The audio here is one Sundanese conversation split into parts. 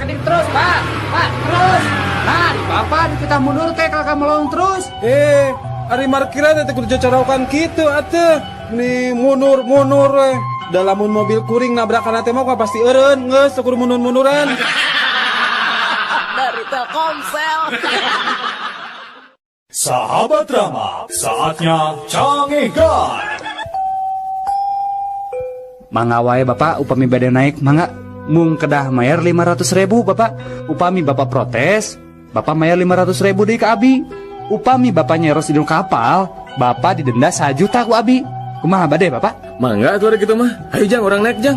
Sakedik terus, Pak. Pak, terus. Nah, di Bapak kita mundur teh kalau kamu melong terus. Ari markiran teh kudu cocorokan kitu atuh. Meni mundur-mundur we. Da lamun mobil kuring nabrakan teh mah pasti eureun geus teu kudu mundur-munduran. Dari Telkomsel. Sahabat Rama, saatnya canggihkan. Mangga wae Bapak upami bade naik mangga mung kedah mayar 500.000 Bapak. Upami Bapak protes, Bapak mayar 500.000 deui ka abi. Upami Bapak nyeros di kapal, Bapak didenda 1 juta ku abi. Kumaha bade Bapak? Mangga atuh kitu mah. Hayu Jang, urang naik Jang.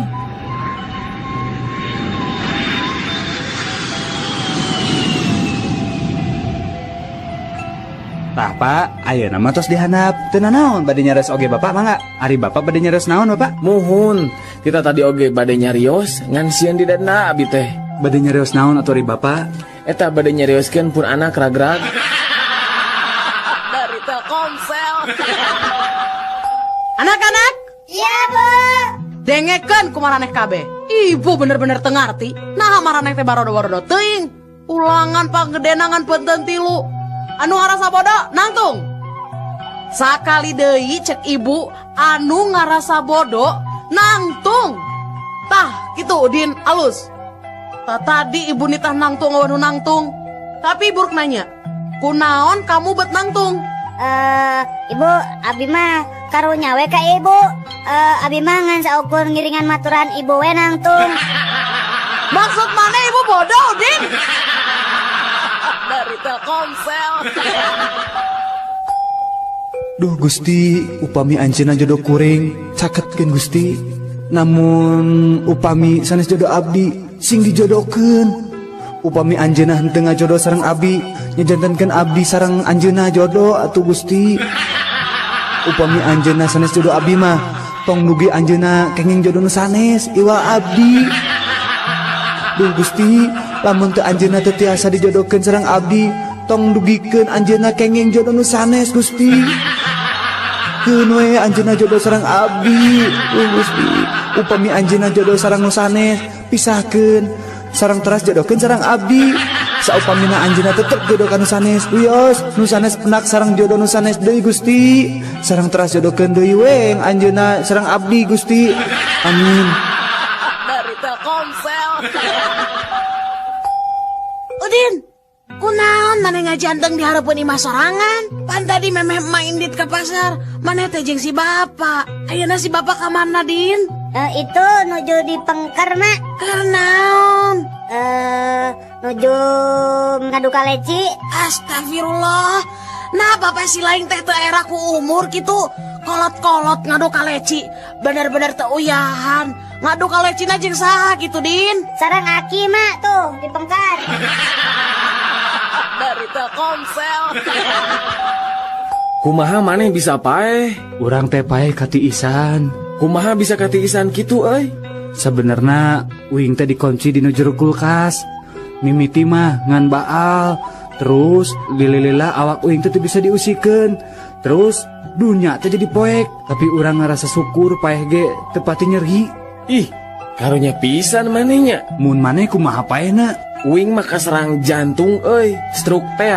Tah Pak, ayeuna mah tos dihandap. Teu nanaon bade nyareos oge Bapak mangga. Ari Bapak bade nyareos naon Bapak? Muhun, kita tadi oge bade nyarios ngan sieun didenda abi teh. Bade nyarios naon atuh ari Bapak? Eta bade nyarioskeun pun anak ragrag. Dari Telkomsel. Anak-anak? Iya, Bu. Dengekeun ku maraneh kabeh. Ibu bener-bener teu ngarti. Naha maraneh teh barodo-barodo teuing. Ulangan panggedena ngan penten tilu. Anu ngarasa bodoh nangtung. Sakali deui cek ibu anu ngarasa bodoh nangtung. Tah kitu Udin alus. Tah tadi ibu nitah nangtung anu nangtung. Tapi ibu rek nanya, kunaon kamu bet nangtung? Ibu, abi mah karunya we ka ibu. Abi mah ngan saukur ngiringan maturan ibu we nangtung. Maksud mana ibu bodoh, Udin? Dari Telkomsel. Duh Gusti, upami anjeunna jodoh kuring, caketkeun Gusti. Namun upami sanes jodoh abdi, sing dijodohkeun. Upami anjeunna henteu ngajodoh sareng abdi, nyajantenkeun abdi sareng anjeunna jodoh atuh Gusti. Upami anjeunna sanes jodoh abdi mah, tong dugi anjeunna kenging jodoh nu sanes iwal abdi. Duh Gusti, lamun teu anjeunna teu tiasa dijodohkeun sareng abdi, tong dugikeun anjeunna kenging jodoh nu sanes Gusti. Keun we anjeunna jodoh sareng abdi. Duh Gusti, upami anjeunna jodoh sareng nu sanes, pisahkeun sareng teras jodohkeun sareng abdi. Saupamina anjeunna tetep jodoh ka nu sanes, wios nu sanes penak sareng jodoh nu sanes deui Gusti. Sareng teras jodohkeun deui we anjeunna sareng abdi Gusti. Amin. Dari Telkomsel. Udin, kunaon maneh ngajanteng di hareupeun imah sorangan? Pan tadi memeh emak indit ke pasar, maneh teh jeung si bapak. Ayeuna si bapak ka mana, Din? Itu nuju di pengker, Mak. Keur naon? Nuju ngadu kaleci. Astagfirullah. Nah, bapak si lain teh teu era ku umur kitu. Kolot-kolot ngadu kaleci. Bener-bener teu uyahan. Ngadu kalecina jeung saha kitu, Din? Sareng aki, Mak, tuh di pengkar. Dari Telkomsel. Kumaha maneh bisa paeh? Urang teh paeh katiisan. Kumaha bisa katiisan kitu euy? Sebenarna uing teh dikunci di nu jero kulkas. Mimiti mah ngan baal. Terus lila-lila awak uing teh teu bisa diusikeun. Terus dunya teh jadi poek. Tapi urang ngarasa syukur paeh ge teu pati nyeri. Ih, karunya pisan manehnya. Mun maneh kumaha paehna? Uing mah kaserang jantung euy, stroke teh.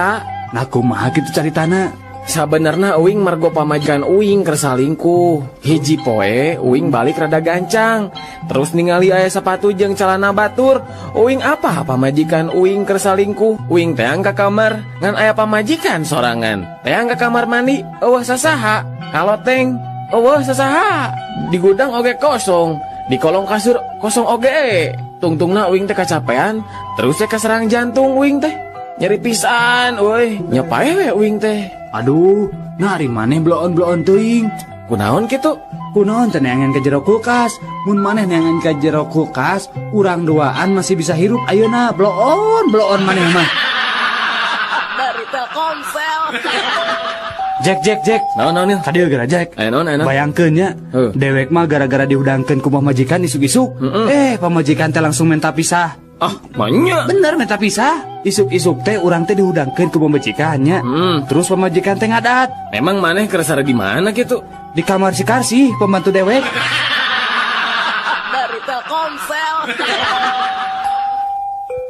Nah kumaha kitu caritana? Sabenerna uing margo pamajikan uing keur salingkuh. Hiji poe uing balik rada gancang. Terus ningali aya sepatu jeung celana batur. Uing apa pamajikan uing keur salingkuh? Uing teang ka kamar ngan aya pamajikan sorangan. Teang ka kamar mandi eueuh sasaha. Kaloteng eueuh sasaha. Di gudang oge kosong. Di kolong kasur kosong oge. Tungtungna uing teh kacapean, terus teh kaserang jantung uing teh. Nyeri pisan euy, nya paeh we uing teh. Aduh, nah ari maneh bloon-bloon teuing. Kunaon kitu? Kunaon teh neangan ka jero kulkas? Mun maneh neangan ka jero kulkas, urang duaan masih bisa hirup ayeuna. Bloon, bloon maneh mah. Dari Telkomsel. Jack, Jack, Jack. Naon, naon, Nil? Kadieu gara Jack. Aya naon, aya naon? Bayangkeun nya, dewek mah gara-gara dihudangkeun ku pamajikan isuk-isuk. Pamajikan teh langsung minta pisah. Ah, banyak. Bener minta pisah. Isuk-isuk teh urang teh dihudangkeun ku pamajikannya. Terus pamajikan teh ngadat. Memang maneh keur sare di mana kitu? Di kamar si Karsi, pembantu dewek. Dari Telkomsel.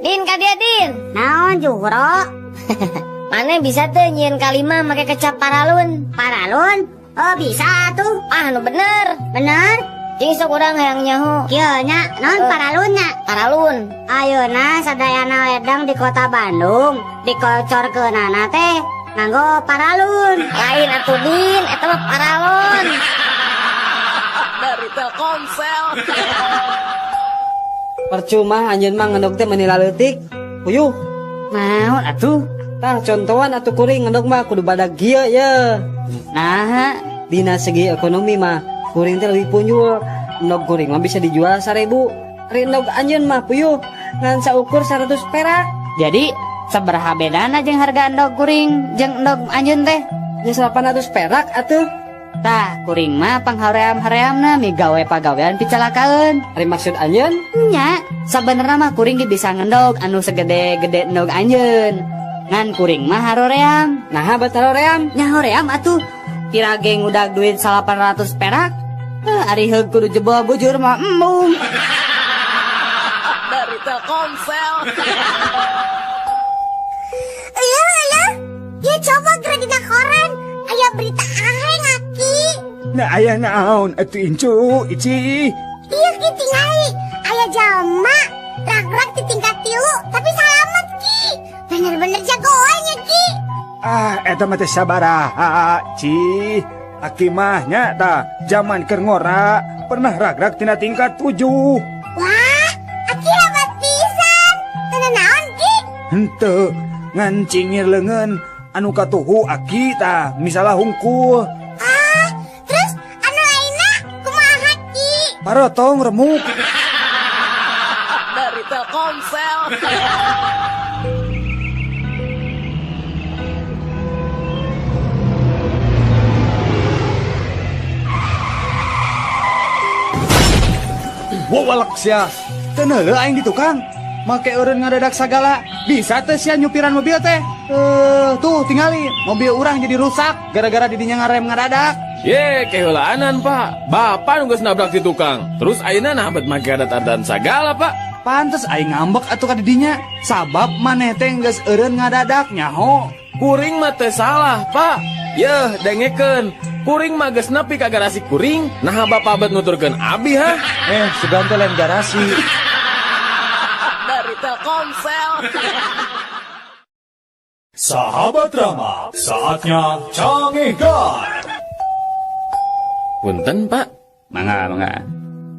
Din ka dia Din. Naon Juhro? Mana bisa teu nyieun kalima make kecap paralun? Paralun? Oh bisa tuh. Ah nu bener. Bener? Cing sok urang hayang nyaho. Kieu nya, naon paralun nya? Paralun. Ayeuna sadayana ledeng di kota Bandung dikocorkeunana teh nganggo paralun. Lain atuh Din, eta mah paralon. Dari Telkomsel. Percuma anjeun mah ngendog teh meuni laleutik. Puyuh. Naon atuh? Tah contohan atuh kuring ngendog mah kudu badag kieu ye. Nah, dina segi ekonomi mah kuring teh leuwih punjul. Endog kuring mah bisa dijual 1000. Ari endog anjeun mah puyuh ngan saukur 100 perak. Jadi sabaraha bedana jeung harga endog kuring jeung endog anjeun teh? Nya 800 perak atuh. Tah, kuring mah panghaream-hareamna migawe pagawean picalakaeun. Ari maksud anjeun? Nya, sabenerna mah kuring ge bisa ngendog anu segede-gede endog anjeun. Ngan kuring mah haroream. Naha bat haroream? Nya hoream atuh. Kira ge ngudag duit 800 perak. Ari heug kudu jebol bujur mah embung. Dari Telkomsel. Iya, iya. Ya coba geura dina koran. Aya berita aheng aki. Nah aya naon atuh incu ici. Iya ki tingali. Aya jalma rag-rag di tingkat 3 tapi salamet ki. Bener-bener jagoannya ki. Ah eta mah teh sabaraha ci. Aki mah nya tah zaman keur ngora pernah rag-rag tina tingkat 7. Wah, aki hebat pisan. Teu naon ki? Henteu ngan cingir leungeun anu katuhu aki tah misalah hungkul. Ah, terus anu lainna kumaha ki? Parotong remuk. Dari Telkomsel. Wawalak sia, teu neuleuh aing di tukang. Make eureun ngadadak sagala. Bisa teh sia nyupiran mobil teh. Tuh tingali mobil urang jadi rusak gara-gara didinya ngarem ngadadak. Ye, keheulaanan Pak. Bapak nu geus nabrak di tukang. Terus ayeuna nah bet make adat-adatan sagala, Pak. Pantes aing ngambek atuh ka didinya. Sabab maneh teh geus eureun ngadadak nyaho. Kuring mah teh salah, Pak. Yeuh, dengekeun. Kuring mah geus nepi ka garasi kuring, naha bapak bet nuturkeun abi ha? Sugan teh lain garasi. Dari Telkomsel. Sahabat Rama, saatnya cangegan. Punten, Pak. Mangga, mangga.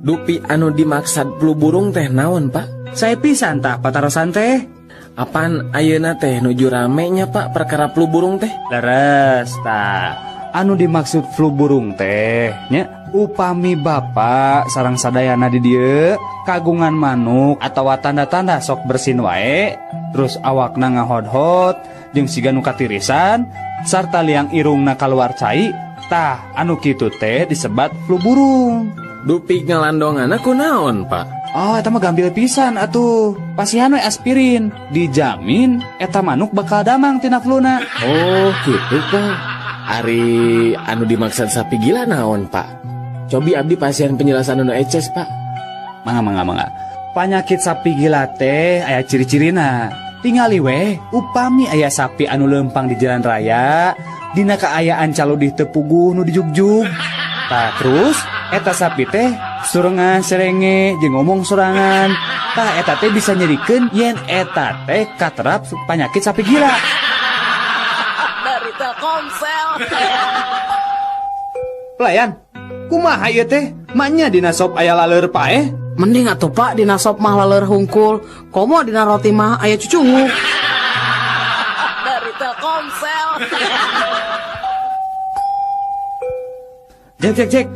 Dupi anu dimaksad flu burung teh naon, Pak? Saya pisan tah patarosan teh. Apan ayeuna teh nuju rame nya, Pak, perkara flu burung teh? Leres tah. Anu dimaksud flu burung teh nya upami bapak sareng sadayana di dieu kagungan manuk atawa tanda-tanda sok bersin wae terus awakna ngahodhot jeung siga nu katirisan sarta liang irungna kaluar cai tah anu kitu teh disebat flu burung. Dupi ngalandonganna kunaon, Pak? Oh, eta mah gambil pisan atuh. Pasihan we aspirin, dijamin eta manuk bakal damang tina fluna. Oh, gitu, Pak. Ari anu dimaksud sapi gila naon, Pak? Cobi abdi pasien penjelasan anu eces, Pak. Mangga, mangga, mangga. Panyakit sapi gila teh aya ciri-cirina. Tingali we, upami aya sapi anu lempang di jalan raya, dina kaayaan caludih teu puguh nu dijugjug. Tah terus eta sapi teh surengan serenge jeung ngomong sorangan. Tah eta teh bisa nyerikeun yen eta teh katerap panyakit sapi gila. Dari Telkomsel. Pelayan, kumaha ieu teh? Maknya dina sop aya laleur paeh? Mending atuh Pak dina sop mah laleur hungkul, komo dina roti mah aya cucunguk. Dari Telkomsel. Cek cek cek.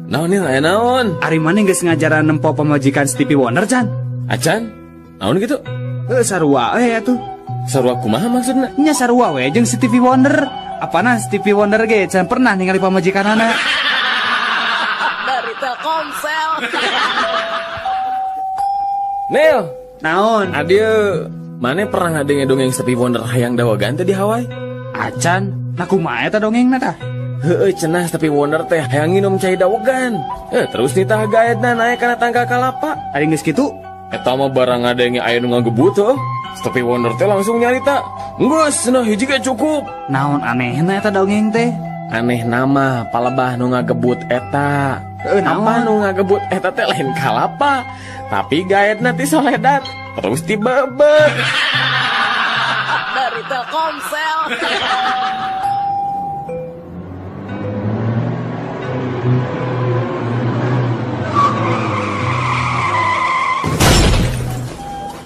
Naon ieu aya naon? Ari maneh geus ngajaran nempo pamajikan Stevie Wonder can? Acan? Naon kitu? Heuh sarua we atuh. Sarua kumaha maksudna? Nya sarua we jeung Stevie Wonder. Apana Stevie Wonder ge can pernah ningali pamajikanana. Dari Telkomsel. Nil, naon? Adieu, maneh pernah ngadenge dongeng Stevie Wonder hayang dawagan teh di Hawaii? Acan, nah kumaha eta dongengna tah? Heueuh cenah Stevie Wonder teh hayang nginum cai dawegan. Terus nitah gaetna naek kana tangkal kalapa. Ari geus kitu? Eta mah barang ngadenge aya nu ngagebut heuh. Stevie Wonder teh langsung nyarita, "Geus, cenah hiji ge cukup." Naon anehna eta dongeng teh? Aneh nama palebah nu ngagebut eta. Apa nu ngagebut eta teh lain kalapa, tapi gaetna ti soledat terus tibebet. Dari Telkomsel.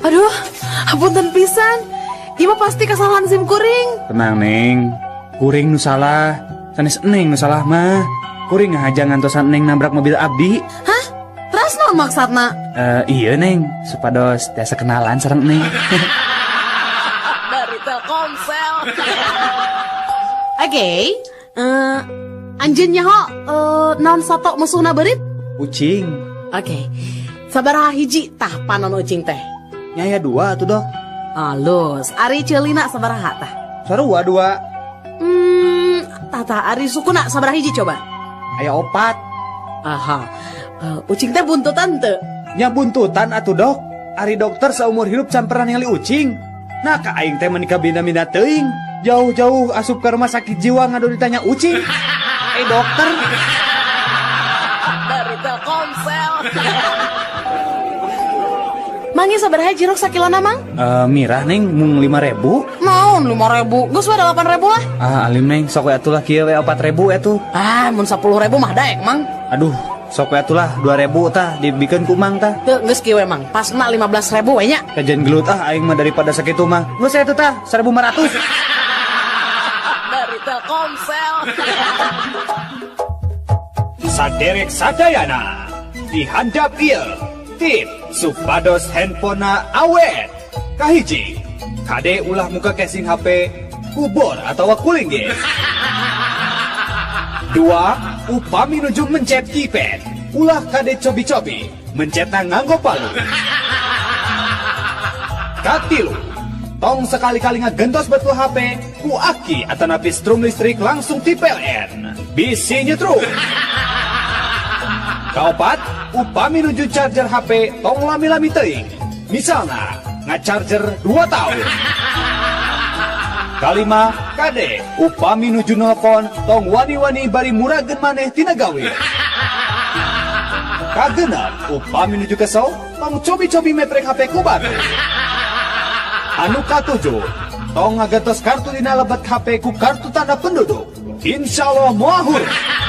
Aduh, hapunten pisan. Ieu mah pasti kesalahan sim kuring. Tenang, Neng. Kuring nu salah. Sanes Neng nu salah mah. Kuring ngahaja ngantosan Neng nabrak mobil abdi. Hah? Terus naon maksudna? Iya, Neng. Supados tiasa kenalan sareng Neng. Dari Telkomsel. Oke. Anjeun nyaho naon sato musuhna beurit? Ucing. Oke. Sabaraha hiji tah panon ucing teh? Nyaya 2 atuh, Dok. Alus, ari ceulina sabaraha tah? Sarua 2. Tah ari sukuna sabaraha hiji coba? Aya 4. Aha. Ucing teh buntutan teu? Nya buntutan atuh, Dok. Ari dokter saumur hidup can pernah ningali ucing. Nah, ka aing teh menikah bina-bina teuing. Jauh-jauh asup ke rumah sakit jiwa ngadu ditanya ucing. Dokter. Dari Telkomsel. Mangi sabaraha jeruk sakilona, Mang? Mirah, Neng, mung 5.000. Naon 5.000? Geus we 8.000 lah. Ah, alim Neng, sok we atuh lah kieu we 4.000 atuh. Ah, mun 10.000 mah daek, Mang. Aduh, sok we atuh lah 2.000 tah dibikeun ku Mang tah. Teu geus kieu we, Mang. Pasna 15.000 we nya. Kajian gelut ah aing mah daripada sakitu mah. Geus atuh tah 1.500. Dari Telkomsel. Saderek sadayana dihandap ieu. Tip supados handphonena awet. Kahiji, kade ulah muka casing HP kubor atau kuling ge. 2, upami nuju mencet keypad, ulah kade cobi-cobi mencetna nganggo palu. Katilu, tong sekali-kali ngagentos betul HP ku aki atanapi strum listrik langsung ti PLN. Bisi nyetrum. Kaopat, upami nuju charger HP tong lami-lami teuing. Misalna ngacharger 2 tahun. Kalima, kade upami nuju nelpon tong wani-wani bari murageun maneh tina gawe. Kagenep, upami nuju kesel tong cobi-cobi meprek HP ku batu. Anu katujuh, tong ngagentos kartu dina lebet HP ku kartu tanda penduduk. Insya Allah moal.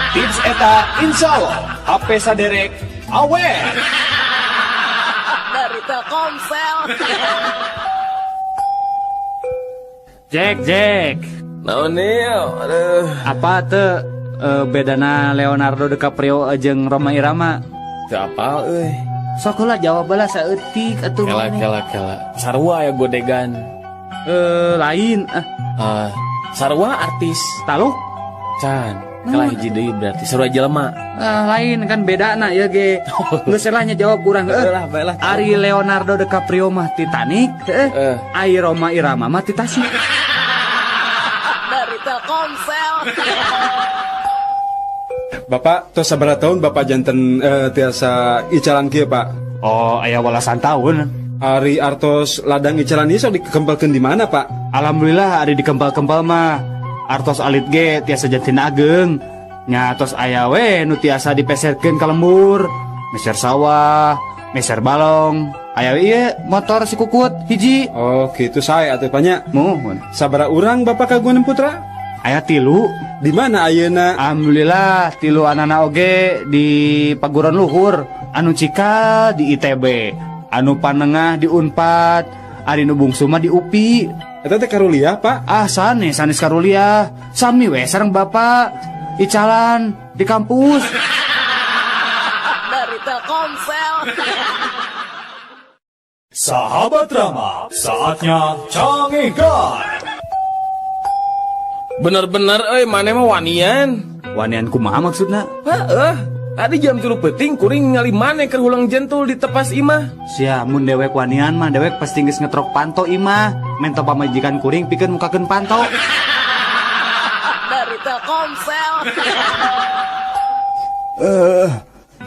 Tips eta insya Allah HP saderek awet. Dari Telkomsel. Jack. Naon aduh. Apa teu bedana Leonardo DiCaprio jeung Rhoma Irama? Teu apal euy. Sok heula jawab heula saeutik atuh. Kela. Sarua ya godegan. Lain ah. Sarua artis. Taluk? Can. Kalah hiji deui berarti sarua jelema. Lain kan bedana ya ge. Geus lah nya jawab kurang heuh. Bae lah. Ari Leonardo DiCaprio mah Titanic, heuh. Ari Rhoma Irama mah Tasik. Dari Telkomsel. Bapak tos sabaraha tahun Bapak janten tiasa icalan kieu, Pak? Oh, aya walasan tahun. Ari artos ladang icalan ieu sok dikempelkeun di mana, Pak? Alhamdulillah ari dikempel-kempel mah. Artos alit ge tiasa janten ageng. Nya tos aya we nu tiasa dipeserkeun ka lembur, meser sawah, meser balong. Aya we ieu motor si kukut hiji. Oh, kitu sae atuh nya. Muhun. Sabaraha urang Bapak kagungan putra? Aya 3. Di mana ayeuna? Alhamdulillah 3 anana oge di Paguron Luhur, anu cikal di ITB, anu panengah di Unpad, ari nu bungsu mah di UPI. Eta teh karuliah, Pak? Ah, sanes karuliah. Sami we sareng Bapak icalan di kampus. Dari Telkomsel. Sahabat Rama, saatnya canggihkan. Bener-bener euy maneh mah wanian. Wanian kumaha maksudna? Heeh. Tadi jam 3 peuting kuring ningali maneh keur hulang jentul di tepas imah. Sia mun dewek wanian mah dewek pasti geus ngetrok panto imah. Mento pamajikan kuring pikeun mukakeun panto. Dari Telkomsel.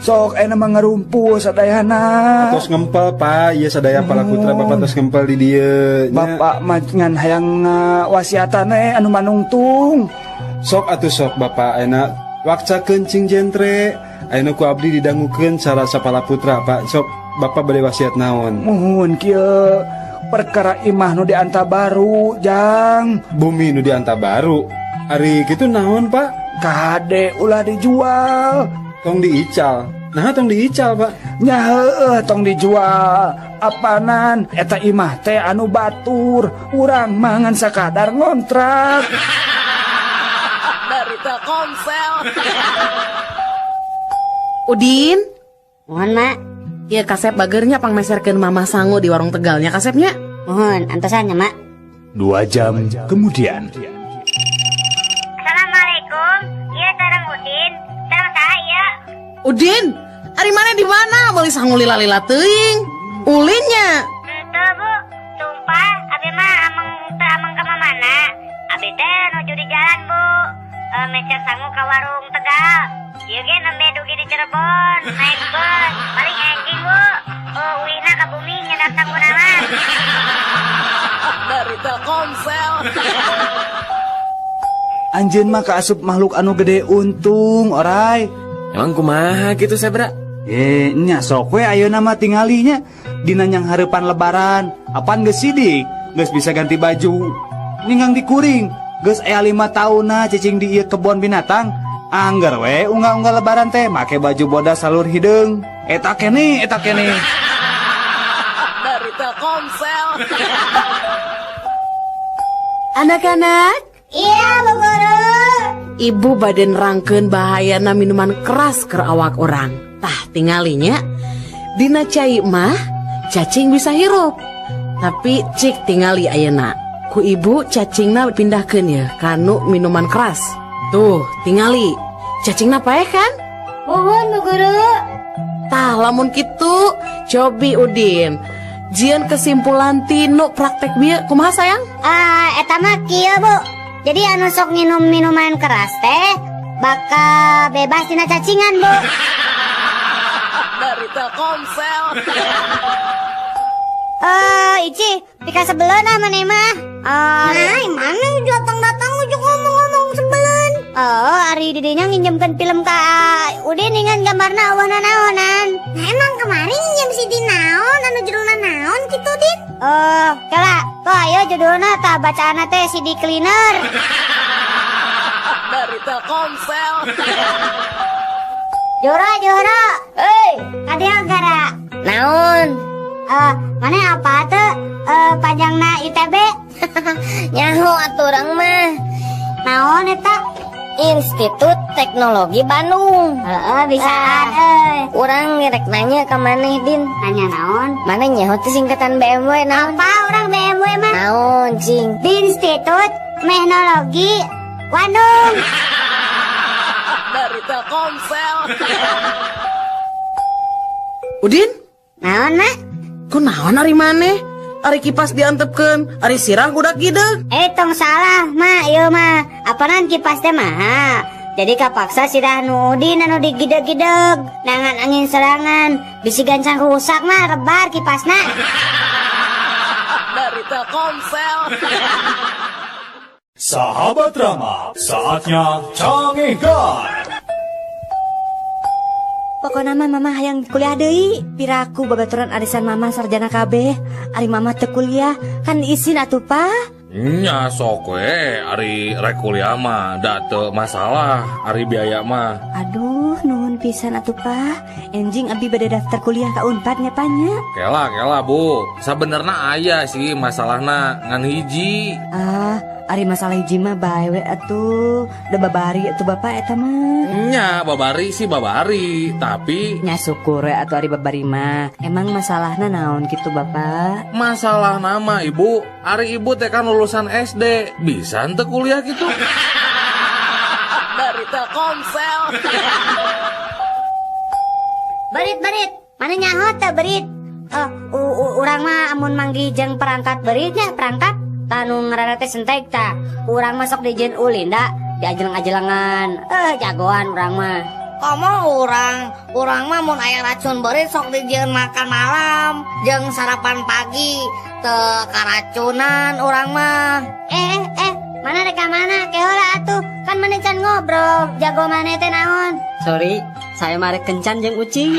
Sok ayeuna mah ngarumpul sadayana. Tos ngempel Pak, ieu sadaya pala putra Bapak tos ngempel di dieu. Bapak mah ngan hayang wasiatan anu manungtung. Sok atuh sok Bapak ayeuna wakcakeun cing jentre. Ayeuna ku abdi didangukeun cara sapala putra Pak. Sok Bapak bade wasiat naon? Muhun kieu perkara imah nu dianta baru jang. Bumi nu dianta baru. Ari kitu naon Pak? Kade ulah dijual. Tong diical. Nah tong diical Pak. Nya heueuh tong dijual. Apanan eta imah teh anu batur. Urang mah ngan sakadar ngontrak. Dari Telkomsel. Udin. Mohon Mak. Iya kasep bagernya pangmeserkeun Mama sangu di warung Tegalnya kasepnya. Mohon antosannya Mak. 2 jam kemudian. Assalamualaikum. Iya sareng Udin. Sareng saya. Udin, ari mana di mana? Meuli sangu lila-lila teuing. Ulinnya. Henteu Bu, sumpah abi mah ameng teu ameng ka mana. Abi teh nuju di jalan Bu. Meser sangu ka warung Tegal. Ieu ge nembe dugi di Cirebon, naik bus, paling enjing Bu. Uwihna ka bumi nyedak sanguna mah. Dari Telkomsel. Anjeun mah kaasup makhluk anu gede untung, orai. Emang kumaha gitu Sebra? Nya sok we ayeuna mah tingalinya dina nyang hareupan lebaran. Apan geus sidik, geus bisa ganti baju. Ninggang dikuring, geus aya 5 taunna cicing di ieu kebon binatang. Angger we unggal-unggal lebaran teh make baju bodas salur hideung. Eta keneh, eta keneh. Dari Telkomsel. Anak-anak. Iya, Bu Guru. Ibu bade nerangkeun bahayana minuman keras keur awak orang. Tah tingalinya dina cai mah cacing bisa hirup. Tapi cik tingali ayeuna. Ku ibu cacingna pindahkeun ya kanu minuman keras. Tuh tingali. Cacingna paeh kan? Muhun Bu Guru. Tah lamun kitu cobi Udin. Jieun kesimpulan tinu praktek bieu kumaha sayang? Eta mah kieu Bu. Jadi anu sok nginum minuman keras teh bakal bebas tina cacingan Bu. Dari Telkomsel. Ici, pika sebeleun ah maneh mah. Nah, mana datang-datang ujuk ngomong-ngomong sebeleun. Oh, ari didinya nginjemkeun film ka Udin ningan gambarna eueuh nanaonan. Nah, emang kemarin nginjem CD naon anu judulna naon kitu Din? Oh, kala. Tuh ayo judulna tah bacaanna teh CD cleaner. Dari Telkomsel. Joro, Joro. Hei, kadieu gara. Naon? Mana apa tuh panjangna ITB? Nyaho atuh urang mah. Naon eta? Institut Teknologi Bandung. Heeh, bisaan euy. Urang rek nanya ka maneh Din. Nanya naon? Maneh nyaho teh singkatan BMW naon? Apa urang BMW mah? Naon cing? Institut Teknologi Bandung. Dari Telkomsel. Udin? Naon, Mak? Kunaon ari maneh? Ari kipas diantepkeun, ari sirah gudak gideug. Tong salah, Mak, ieu mah. Apanan kipas teh mah? Jadi kapaksa sirah nu Udin anu digideg-gideg. Nangan angin serangan, bisi gancang rusak mah rebar kipasna. Dari Telkomsel. Sahabat Rama, saatnya Canggihkan. Pokokna mah mama hayang kuliah deui. Piraku babaturan arisan mama sarjana kabeh. Ari mama teu kuliah, kan isin atuh Pa. Nya sok we, ari rek kuliah mah da teu masalah, ari biaya mah. Aduh, nuhun pisan atuh Pa. Enjing abi bade daftar kuliah ka Unpad nya Pa nya. Kela kela Bu, sabenerna aya sih masalahna ngan hiji. Ah, ari masalah hiji mah bae we atuh. Da babari atuh Bapak eta mah. Nya babari sih babari, tapi nya syukur we atuh ari babari mah. Emang masalahna naon kitu Bapak? Masalah nama Ibu, ari Ibu teh kan lulusan SD, bisa henteu kuliah gitu. Dari Telkomsel. Berit-berit, mana nyaho teh berit? Urang mah amun manggih jeung perangkat beritnya, perangkat tanu ngaranna teh sentek ta. Urang mah sok dijieun ulin da, diajeleng-ajelengan. Jagoan urang mah. Komo urang mah mun aya racun beurit sok dijieun makan malam jeung sarapan pagi teu karacunan urang mah. Mana rek ka mana? Ke heula atuh. Kan maneh can ngobrol. Jago maneh teh naon? Sorry, saya mah rek kencan jeung ucing.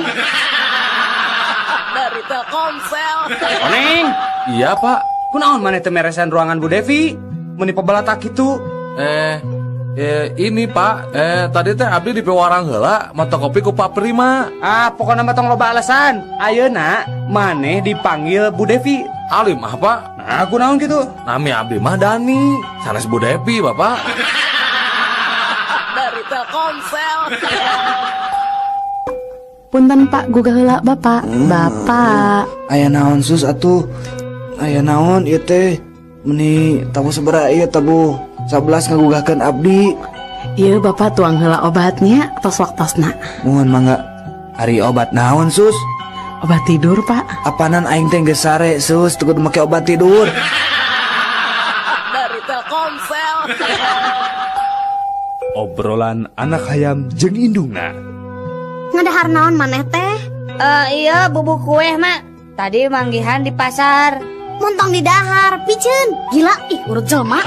Dari Telkomsel. Oneng. Iya, Pak. Kunaon maneh teu meresan ruangan Bu Devi? Meuni pabalatak kitu. Ini Pak, tadi teh abdi di pewarang heula mato kopi ku Pak Prima. Ah, pokona mah tong loba alasan. Ayeuna maneh dipanggil Bu Devi. Alim ah, Pak. Nah, kunaon kitu? Nami abdi mah Dani, sanes Bu Devi, Bapak. Dari Telkomsel. Punten Pak, gugah heula Bapak. Bapak. Aya naon sus atuh? Aya naon ieu teh? Meni tabuh sabaraha ieu tabuh 11 ngagugahkeun abdi. Ieu Bapak tuang heula obatnya tos waktosna. Muhun mangga. Ari obat naon sus? Obat tidur Pak. Apanan aing teh geus sare sus, teu kudu make obat tidur. Dari Telkomsel. Obrolan anak hayam jeung indungna. Ngadahar naon maneh teh? Iya bubuk kue mak. Tadi manggihan di pasar. Montong di dahar, piceun. Gila, ih urut jelema.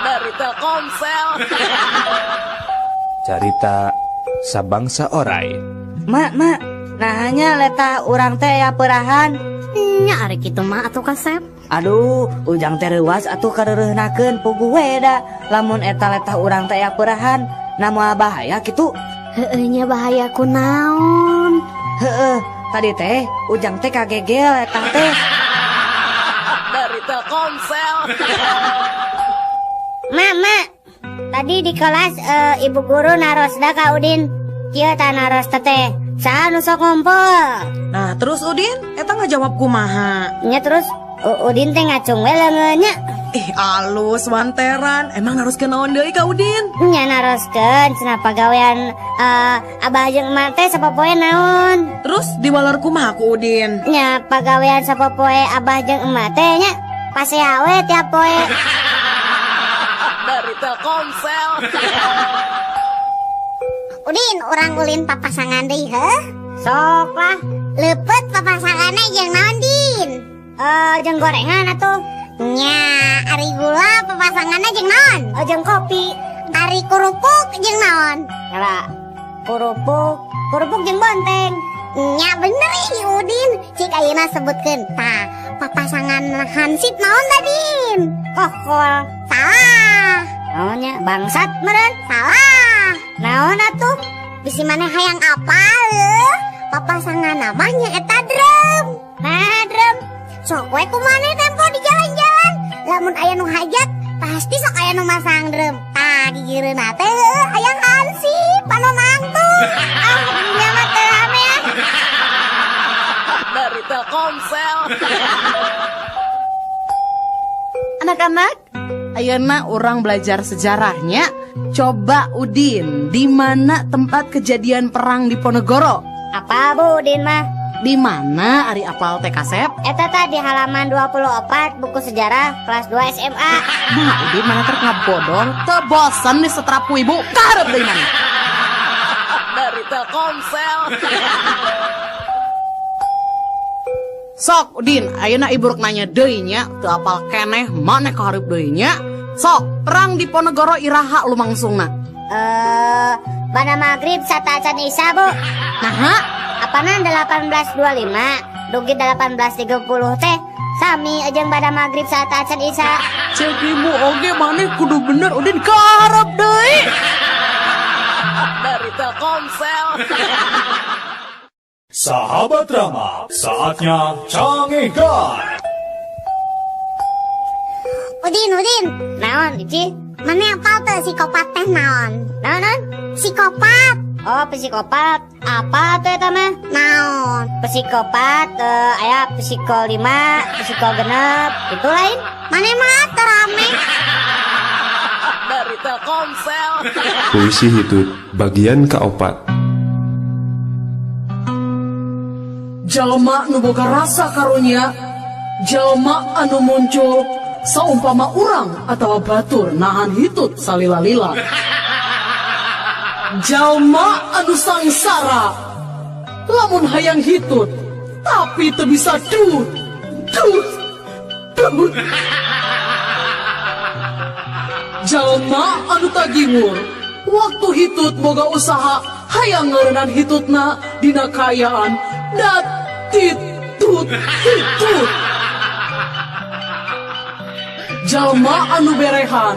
Dari Telkomsel. Carita sabangsa orai. Mak, nahanya letah urang teh aya peurahan. Nya ari kitu mah atuh kasep. Aduh, ujang teh reuas atuh kareureunahkeun puguh we da. Lamun eta letah urang teh aya peurahan, na moal bahaya kitu. Heueuh nya bahaya kunaon? Heueuh, tadi teh ujang teh kagegel letah teh. Dari Telkomsel. Mak, tadi di kelas ibu guru narosda ka Udin. Kieu tah naros teh. Saha nu sok ngumpul? Nah, terus Udin eta ngajawab kumaha? Nya terus Udin teh ngacung we leungeun nya. Ih, alus wanteran. Emang naroskeun naon deui ka Udin? Nya naroskeun cenah pagawean abah jeung emak teh sapopoe naon. Terus diwaler kumaha ku Udin? Nya pagawean sapopoe abah jeung emak teh nya pasea we tiap poe. Dari Telkomsel. Udin, urang ulin papasangan deui heuh? Sok lah. Leupeut papasanganna jeung naon, Din? Jeung gorengan atuh. Nya, ari gula papasanganna jeung naon? Jeung kopi. Ari kerupuk jeung naon? Kala kerupuk jeung bonteng. Nya bener ih Udin. Cik ayeuna sebutkeun. Tah, papasangan hansip naon tadin? Kokol. Salah. Naonnya bangsat meureun? Salah. Naon atuh? Bisi maneh hayang apa leuh? Papasangan namanya eta drum. Nah, drum. Sok we ku maneh tempo di jalan-jalan. Lamun aya nu hajat, pasti sok aya nu masang drum. Tah, gigireunna teh hayang hansip anu nangtung. Ah, dunya mah teu rame ah. Dari Telkomsel. Anak-anak, ayeuna urang belajar sejarahnya. Coba Udin, di mana tempat kejadian perang Diponegoro? Apa Bu Udin mah? Di mana ari apal teh kasep? Eta tadi halaman 24 buku sejarah kelas 2 SMA. Nah, Udin mana ter ngabodor, teu bosen disetrap ku ibu, kaharep deui mana? Dari Telkomsel. Sok Udin, ayeuna ibu rek nanya deui nya, teu apal keneh maneh kaharep deui nya. Sok, perang Diponegoro iraha lumangsungna? Bana maghrib sateuacan Isya, Bu. Naha? Apanan 1825 dugi 1830 teh sami jeung bada maghrib sateuacan Isya. Cek ibu oge maneh kudu bener Udin kaharep deui. Dari Telkomsel. Sahabat Rama, saatnya canggihkan. Udin, naon Ici? Mana apal teu psikopat teh naon? Naon? Psikopat. Oh, psikopat. Apa tuh eta mah? Naon? Psikopat aya psiko 5, psiko 6, itu lain. Mana mah teu rame. Dari Telkomsel. Puisi hitut bagian keopat. Jalma nu boga rasa karunya, jalma anu muncul saumpama urang atau batur nahan hitut salila-lila. Jalma anu sangsara lamun hayang hitut tapi teu bisa dut dut dut. Jalma anu tagingur waktu hitut boga usaha hayang ngeureunnan hitutna dina kaayaan dat tit tut hitut. Jalma anu berehan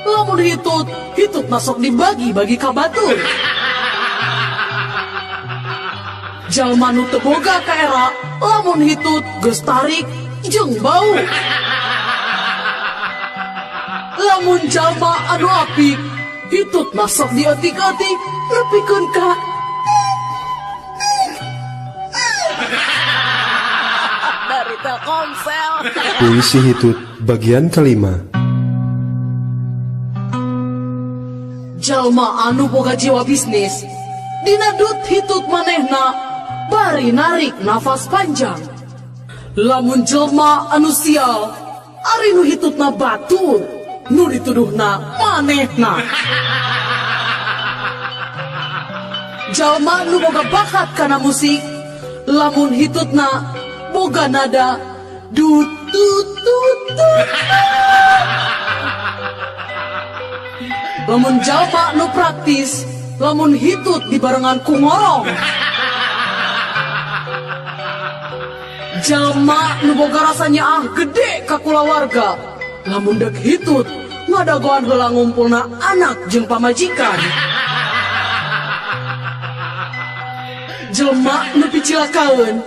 lamun hitut hitut masuk dibagi-bagi ka batur. Jalma nu teu boga kaera lamun hitut geus tarik jeung bau. Lamun jalma anu apik hitut masuk dietik-etik nepikeun ka dari Telkomsel. Puisi hitut bagian kelima. Jalma anu boga jiwa bisnis dina dut hitut manehna bari narik nafas panjang. Lamun jelma anu sial ari nu hitutna batur nu dituduhna manehna. Jalma nu boga bakat kana musik lamun hitutna boga nada dut dut dut dut. Lamun jalma nu praktis lamun hitut dibarengan ku ngorong. Jalma nu boga rasa nyaah gede ka kulawarga lamun dek hitut ngadagoan heula ngumpulna anak jeung pamajikan. Jelma nu picilakaeun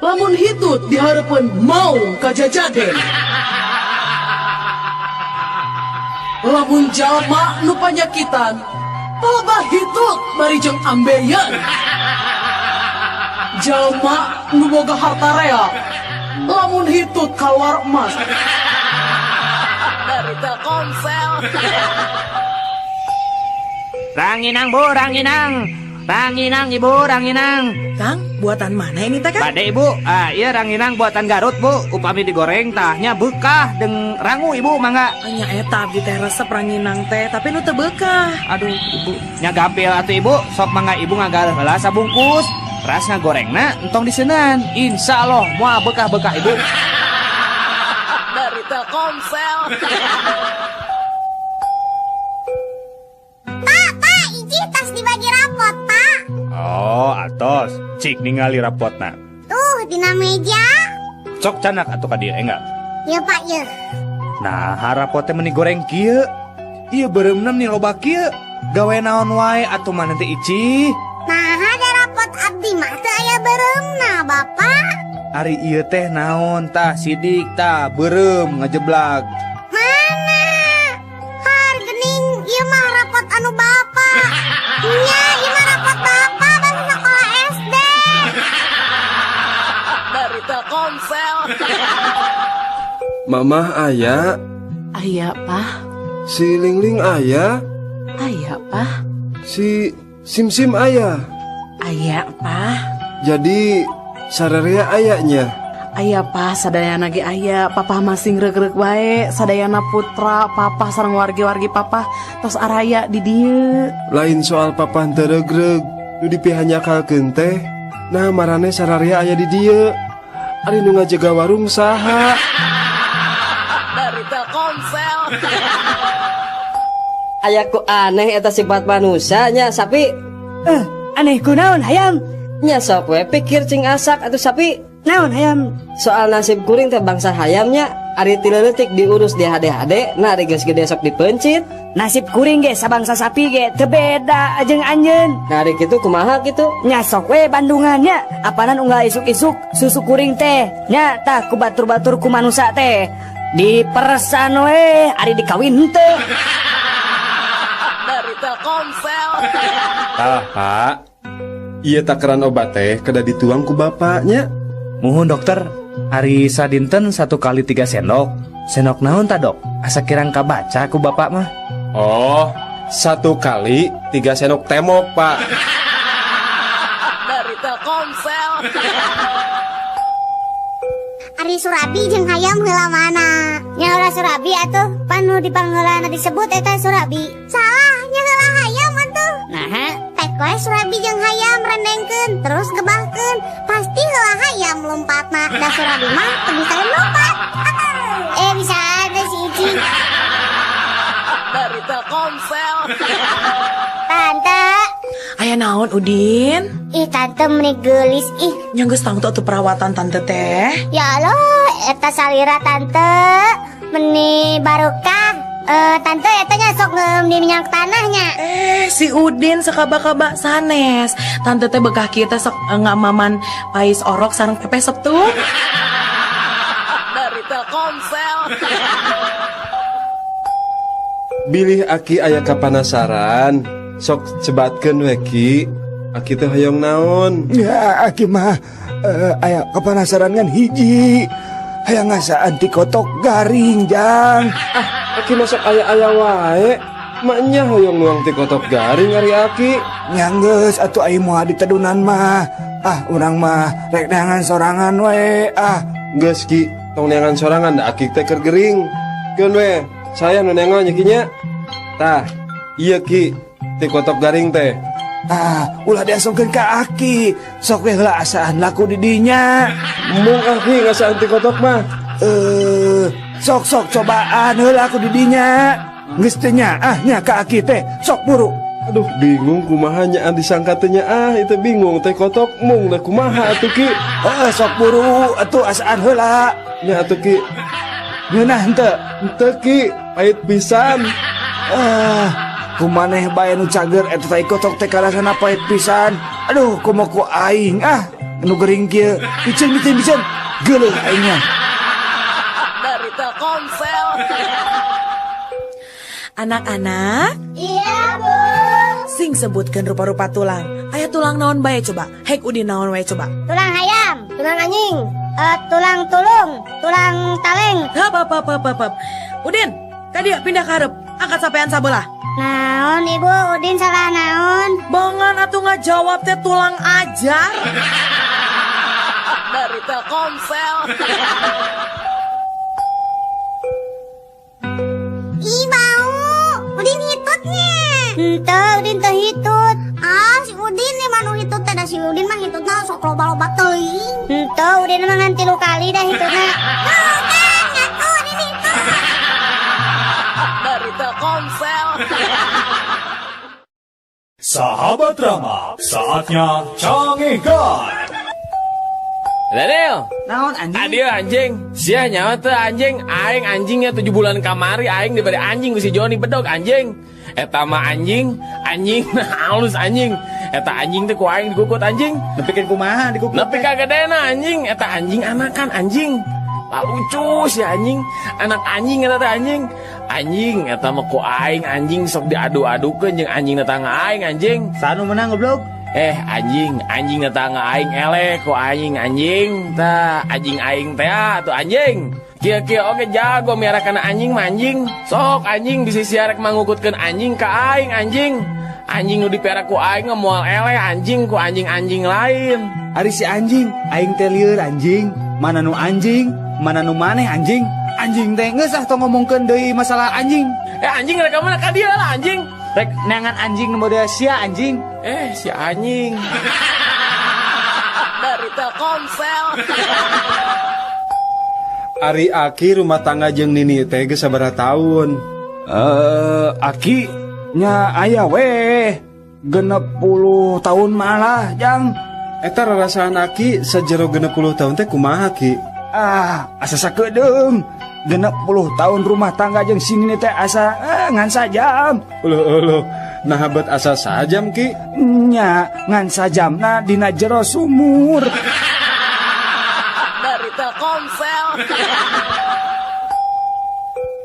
lamun hitut dihareupeun maung kajajaden. Lamun jalma nu panyakitan palebah hitut bari jeung ambeien. Jalma nu boga harta rea lamun hitut kaluar emas. Dari Telkomsel. Ranginang bu, ranginang. Ranginang ibu, ranginang. Kang, buatan mana ini teh Kang? Bade ibu, iya ranginang buatan Garut bu. Upami digoreng tahnya bekah deng rangu ibu mangga. Nya eta abdi teh resep ranginang teh, tapi nu teu bekah. Aduh ibu, nya gampil atuh ibu, sok mangga ibu ngagaleuh heula sabungkus. Ras ngagorengna entong diseunan. Insya Allah moal bekah-bekah ibu. Dari Telkomsel. Pak, pak, iji tas dibagi rapot, pak. Oh, atos. Cik ningali rapotna. Tuh, dina meja. Cok canak atuh ka dieu enggak? Ya, Pak, ya. Nah, rapotnya meni goreng kieu. Ieu beureumna meni loba kieu. Gawe naon wae atuh mah nanti Ici. Nah, ada rapot abdi mah teu aya beureumna, Bapak. Ari ieu teh naon tah sidik tah beureum ngajeblag. Mana? Har geuning ieu mah rapot anu Bapak. Nya, ieu mah rapot Bapak basa sekolah SD. Dari Telkomsel. Mamah aya. Aya, Pak. Si Lingling aya. Aya, Pak. Si Sim-sim aya. Aya, Pak. Jadi sararea ayanya. Aya, Pak, sadayana ge aya. Papa masing reuk-reuk wae, sadayana putra, papa sareng wargi-wargi papa tos araya di dieu. Lain soal papa henteu reug-reug, nu dipihanyakalkeun teh. Nah, marane sararea aya di dieu. Ari nu ngajaga warung saha? Dari Telkomsel. Aya ku aneh eta sifat manusianya sapi. Aneh kunaon hayam? Nya sok we pikir cing asak atuh sapi. Naon hayam? Soal nasib kuring teh bangsa hayamnya, ari ti leutik diurus di hade-hade, nah ari geus gede sok dipencit. Nasib kuring ge sabangsa sapi ge teu beda jeung anjeun. Nah ari kitu kumaha kitu? Nya sok we bandungannya, apanan unggal isuk-isuk susu kuring teh. Nya tah ku batur-batur ku manusa teh. Diperesan we ari dikawin henteu. Dari Telkomsel. Tah, Pak. Ieu takaran obat teh kada dituang ku bapaknya. Muhun dokter, ari sadinten 1 kali 3 sendok. Sendok naon ta dok? Asa kirang kabaca ku bapak mah. Oh, 1 kali 3 sendok temok, Pak. Dari Telkomsel. Ari Surabi jeung hayam heula mana? Nya heula Surabi atuh, pan nu dipangheulana disebut eta Surabi. Salah, nya heula hayam atuh. Naha? we surabi jeung hayam rendengkeun terus gebahkeun. Pasti heula hayam lompatna, da surabi mah teu bisa lompat. Bisa ada si Ici. Dari Telkomsel. Tante. Aya naon Udin? Ih tante meni geulis ih. Nya geus tangtu atuh perawatan tante teh. Ya Allah, eta salira tante meni barokah. Tante eta nya sok ngeum di minyak tanahnya. Si Udin sakaba-kaba sanes. Tante teh bekah kieu teh sok ngamaman pais orok sareng pepes septu. Dari Telkomsel. Bilih aki aya kapanasaran, sok sebatkeun we ki. Aki teh hoyong naon? Ya aki mah aya kapanasaran ngan hiji. Hayang ngasaan ti kotok garing jang. Ah, aki masuk aya-aya wae. Maknya hoyong nuang ti kotok garing ari aki. Nya geus atuh ai moal ditedunan mah. Ah, urang mah rek neangan sorangan we. Ah, geus ki, tong neangan sorangan da aki teh keur gering. Keun we, saya nu neangan nya ki nya. Tah, ieu ki ti kotok garing teh. Ah, ulah diasongkeun ka aki. Sok we heula asaan laku di dinya. Mung aki ngasaan ti kotok mah. Sok cobaan heula aku di dinya. Geus teu nyaah nya ka aki teh. Sok buru. Aduh, bingung kumaha nyaan disangka teh nyaah, itu bingung teh kotok mung da kumaha atuh ki. Heeh, sok buru atuh asaan heula. Nya atuh ki. Ngeunah henteu? Henteu ki, pahit pisan. Kumaneh bae nu cager eta tai kotok teh karasana pahit pisan. Aduh, komo ku aing ah, nu gering kieu. Piceun piceun piceun. Geuleuh aingnya. Dari Telkomsel. Anak-anak? Iya, Bu. Sing sebutkan rupa-rupa tulang. Aya tulang naon bae coba? Hek Udin naon wae coba? Tulang hayam, tulang anjing, tulang tulung, tulang taleng. Hap hap hap hap hap. Udin, kadieu pindah ka hareup. Angkat sampean sabelah. Naon ibu, Udin salah naon? Bongan atuh ngajawab teh tulang ajar. Dari Telkomsel. Ih bau, Udin hitutnya. Henteu, Udin teu hitut. Ah, si Udin nih mah nu hitut teh, da si Udin mah hitutna sok loba-loba teuing. Henteu, Udin mah ngan 3 kali dah hitutna. Tuh kan, ngaku Udin hitut. Dari Telkomsel. Sahabat Rama, saatnya canggihkan. Daniel, naon anjing? Adio anjing, sia nyawa teh anjing, aing anjingnya 7 bulan kamari aing diberi anjing ku si Joni bedog anjing. Eta mah anjing, anjing halus anjing. Eta anjing teh ku aing dikukut anjing. Nepikeun kumaha dikukut? Nepi ka gedena anjing, eta anjing anakan anjing. Lah lucu si anjing, anak anjing eta teh anjing. Anjing eta mah ku aing anjing sok diadu-adukeun jeung anjing tetangga aing anjing. Sanu menang goblok. Anjing, anjing tetangga aing eleh ku aing anjing. Tah anjing aing teh atuh anjing. Kieu-kieu oge jago miara kana anjing mah anjing. Sok anjing bisi sia rek mangukutkeun anjing ka aing anjing. Anjing nu dipiara ku aing mah moal eleh anjing ku anjing-anjing lain. Ari si anjing, aing teh lieur anjing. Mana nu anjing, mana nu maneh anjing. Anjing teh geus ah tong ngomongkeun deui masalah anjing. Anjing rek ka mana ka dieu lah anjing. Rek neangan anjing nu model sia anjing. Si anjing. Dari Telkomsel. Ari aki rumah tangga jeung Nini teh geus sabaraha taun? Aki nya aya weh 60 tahun malah jang. Eta rarasaan aki sajero 60 tahun teh kumaha ki? Ah, asa sakedeung. 60 tahun rumah tangga jeung si Nini teh asa ngan sajam. Uluh uluh, nah bet asa sajam ki? Nya ngan sajamna dina jero sumur. Dari Telkomsel.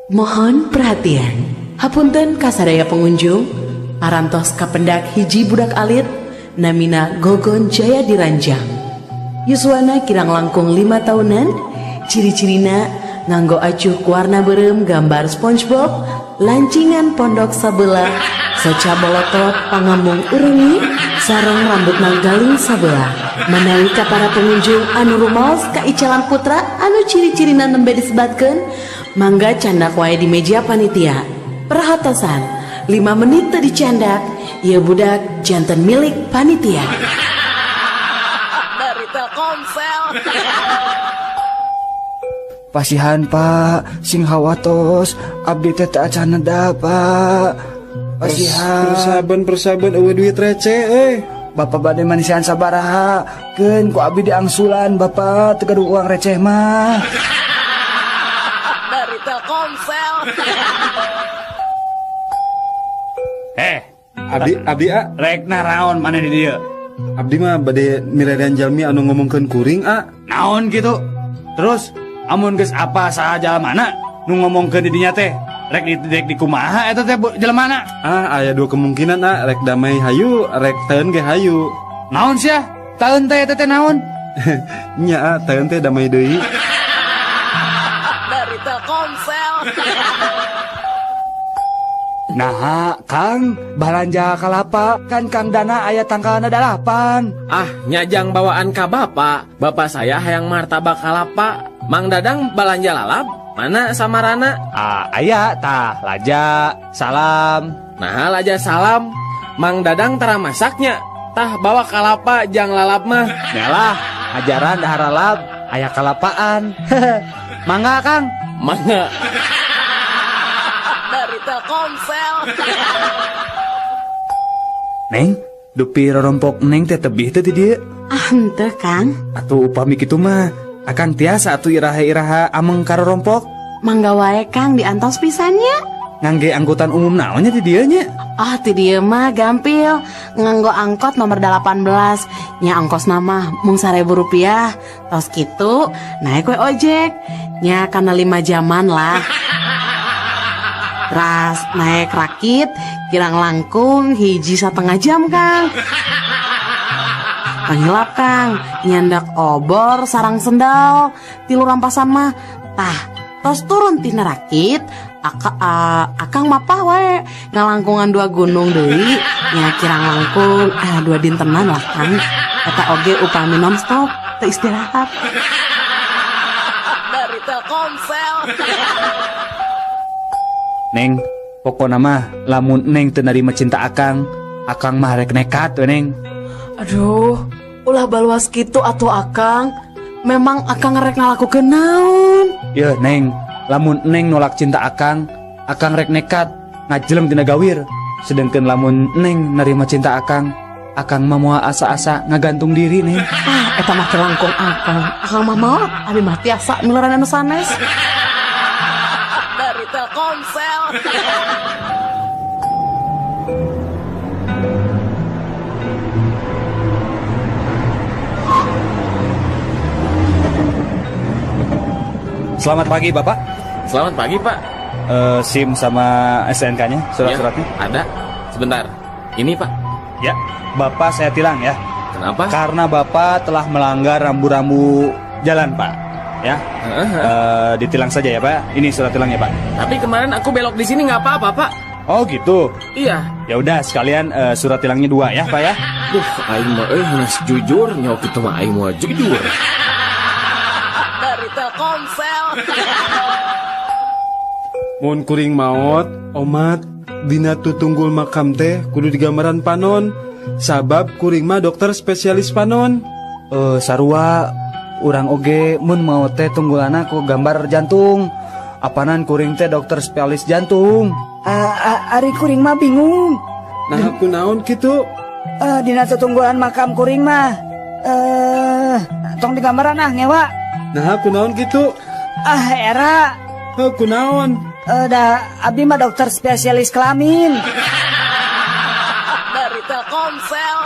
Mohon perhatian. Hapunten kasadaya pengunjung, parantos kapendak hiji budak alit namina Gogon Jaya Diranjang. Yuswana kirang langkung 5 tahunan, ciri-cirina nganggo acuh warna berem gambar SpongeBob, lancingan pondok sabelah, soca bolotot pangamung urengi, sareng rambut manggaling sabelah. Manawi ka para pengunjung anu rumaos ka Icalan Putra anu ciri-cirina nembe disebatkeun, mangga candak wae di meja panitia. Perhatosan, 5 menit teu dicandak, Ieu budak janten milik panitia. Dari Telkomsel. Pasihan Pak, sing hawatos, abdi teh teu acan neda Pak. Pasihan. Persaben eueuh duit receh euy. Bapak bade manisian sabaraha, keun ku abdi diangsulan Bapak teu gaduh uang receh mah. Dari Telkomsel. Abdi a rek naraon maneh di dieu? Abdi mah bade miredan jalmi anu ngomongkeun kuring a. Naon kitu? Terus amun geus apa saha jalmana nu ngomongkeun di dinya teh? Rek di kumaha eta teh jelema? Ah, aya dua kemungkinan ah, rek damai hayu, rek taeun ge hayu. Naon sia? Taeun teh eta teh naon? Nya ah, taeun teh damai deui. Dari Telkomsel. Nah, Kang, balanja kalapa kan Kang Dana aya tangkalna 8. Ah, nyajang bawaan ka bapak. Bapak saya hayang martabak kalapa. Mang Dadang balanja lalap. Mana samarana? Ah, aya tah, laja, salam. Nah, laja salam. Mang Dadang tara masaknya. Tah bawa kalapa jang lalap mah. Nyalah, ajaran dahar lalap, aya kalapaan. Mangga, Kang. Mangga. Dari Telkomsel. Neng, dupi rorompok neng teh tebih teh di dieu. Ah, henteu, Kang. Atuh upami kitu mah, akang tiasa atuh iraha-iraha ameng ka rorompok. Mangga wae Kang diantos pisannya. Ngangge angkutan umum naonnya di dieu nya? Ah, ti dieu mah gampil. Nganggo angkot nomor 18. Nya ongkosna mah mung 1.000 rupiah. Tos kitu naik we ojek. Nya kana 5 jaman lah. Ras naik rakit kirang langkung 1,5 jam Kang. Panghilap Kang, nyandak obor sarang sendal, 3 rampasan mah. Tah, tos turun tina rakit, akang mapah wae ngalangkungan 2 gunung deui, nya kirang langkung 2 dintenan lah Kang. Eta oge upami nonstop teu istirahat. Dari Telkomsel. Neng, pokona mah lamun neng teu narima cinta akang, akang mah rek nekat we neng. Aduh, ulah baluas kitu atuh akang. Memang akang rek ngalakukeun naon? Yeuh neng, lamun neng nolak cinta akang, akang rek nekat ngajeleng tina gawir. Sedengkeun lamun neng narima cinta akang, akang mah moal asa-asa ngagantung diri neng. Ah, eta mah telangkung akang. Akang mah maot, abi mah tiasa miluran anu sanes. Dari Telkomsel. Selamat pagi Bapak. Selamat pagi Pak. SIM sama SNK-nya, surat-suratnya? Ya, ada. Sebentar. Ini Pak. Ya, Bapak saya tilang ya. Kenapa? Karena Bapak telah melanggar rambu-rambu jalan Pak. Ya. Ditilang saja ya Pak. Ini surat tilangnya Pak. Tapi kemarin aku belok di sini nggak apa-apa Pak. Oh gitu. Iya. Ya udah sekalian surat tilangnya 2 ya Pak ya. Duh, aing mah euy jujur nyawa kitu mah aing mah jujur. Dari Telkomsel. Mun kuring maot, omat dina tutunggul makam teh kudu digambaran panon. Sabab kuring mah dokter spesialis panon. Sarua urang oge mun maot teh tunggulana ku gambar jantung. Apanan kuring teh dokter spesialis jantung. Ari kuring mah bingung. Nah, kunaon kitu? Dina tutunggulan makam kuring mah tong digambaran ah ngewa. Nah, kunaon kitu? Ah, era. Kunaon? Da abdi mah dokter spesialis kelamin. Dari Telkomsel.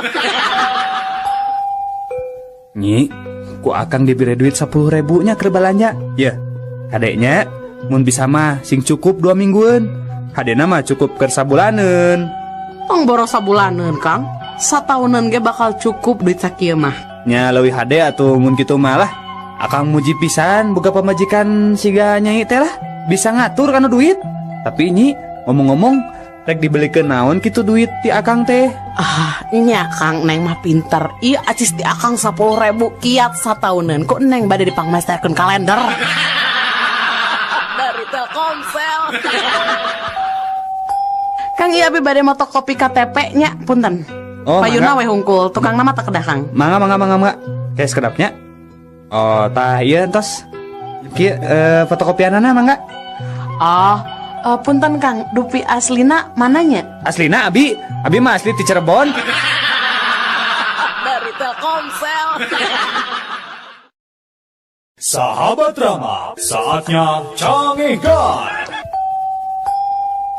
Nyi, ku akang diberi duit 10.000 nya keur balanja. Yeuh, kadeknya mun bisa mah sing cukup 2 mingguan. Hadena mah cukup keur sabulaneun. Tong boros sabulaneun, Kang. Sataunan ge bakal cukup duit sakieu mah. Nya leuwih hade atuh mun kitu mah lah. Akang muji pisan boga pamajikan siga nyai teh lah. Bisa ngatur kana duit. Tapi nyi, ngomong-ngomong rek dibelikeun naon kitu duit ti akang teh? Ah, nya Kang, neng mah pinter. Ieu acis ti akang 10.000 kiat satauneun. Kok neng bade dipangmesterkeun kalender. Dari Telkomsel. Kang ieu abi bade motokopi KTP nya punten. Oh, payuna we hungkul, tukang nama tak kedah Kang. Mangga mangga mangga mangga. Kayak sekedapnya. Oh, tah ieu entos. Kieu fotokopianana mangga. Oh, punten Kang, dupi aslina mananya? Aslina abi, abi mah asli ti Cirebon. Dari Telkomsel. Sahabat Rama, saatnya canggihkan.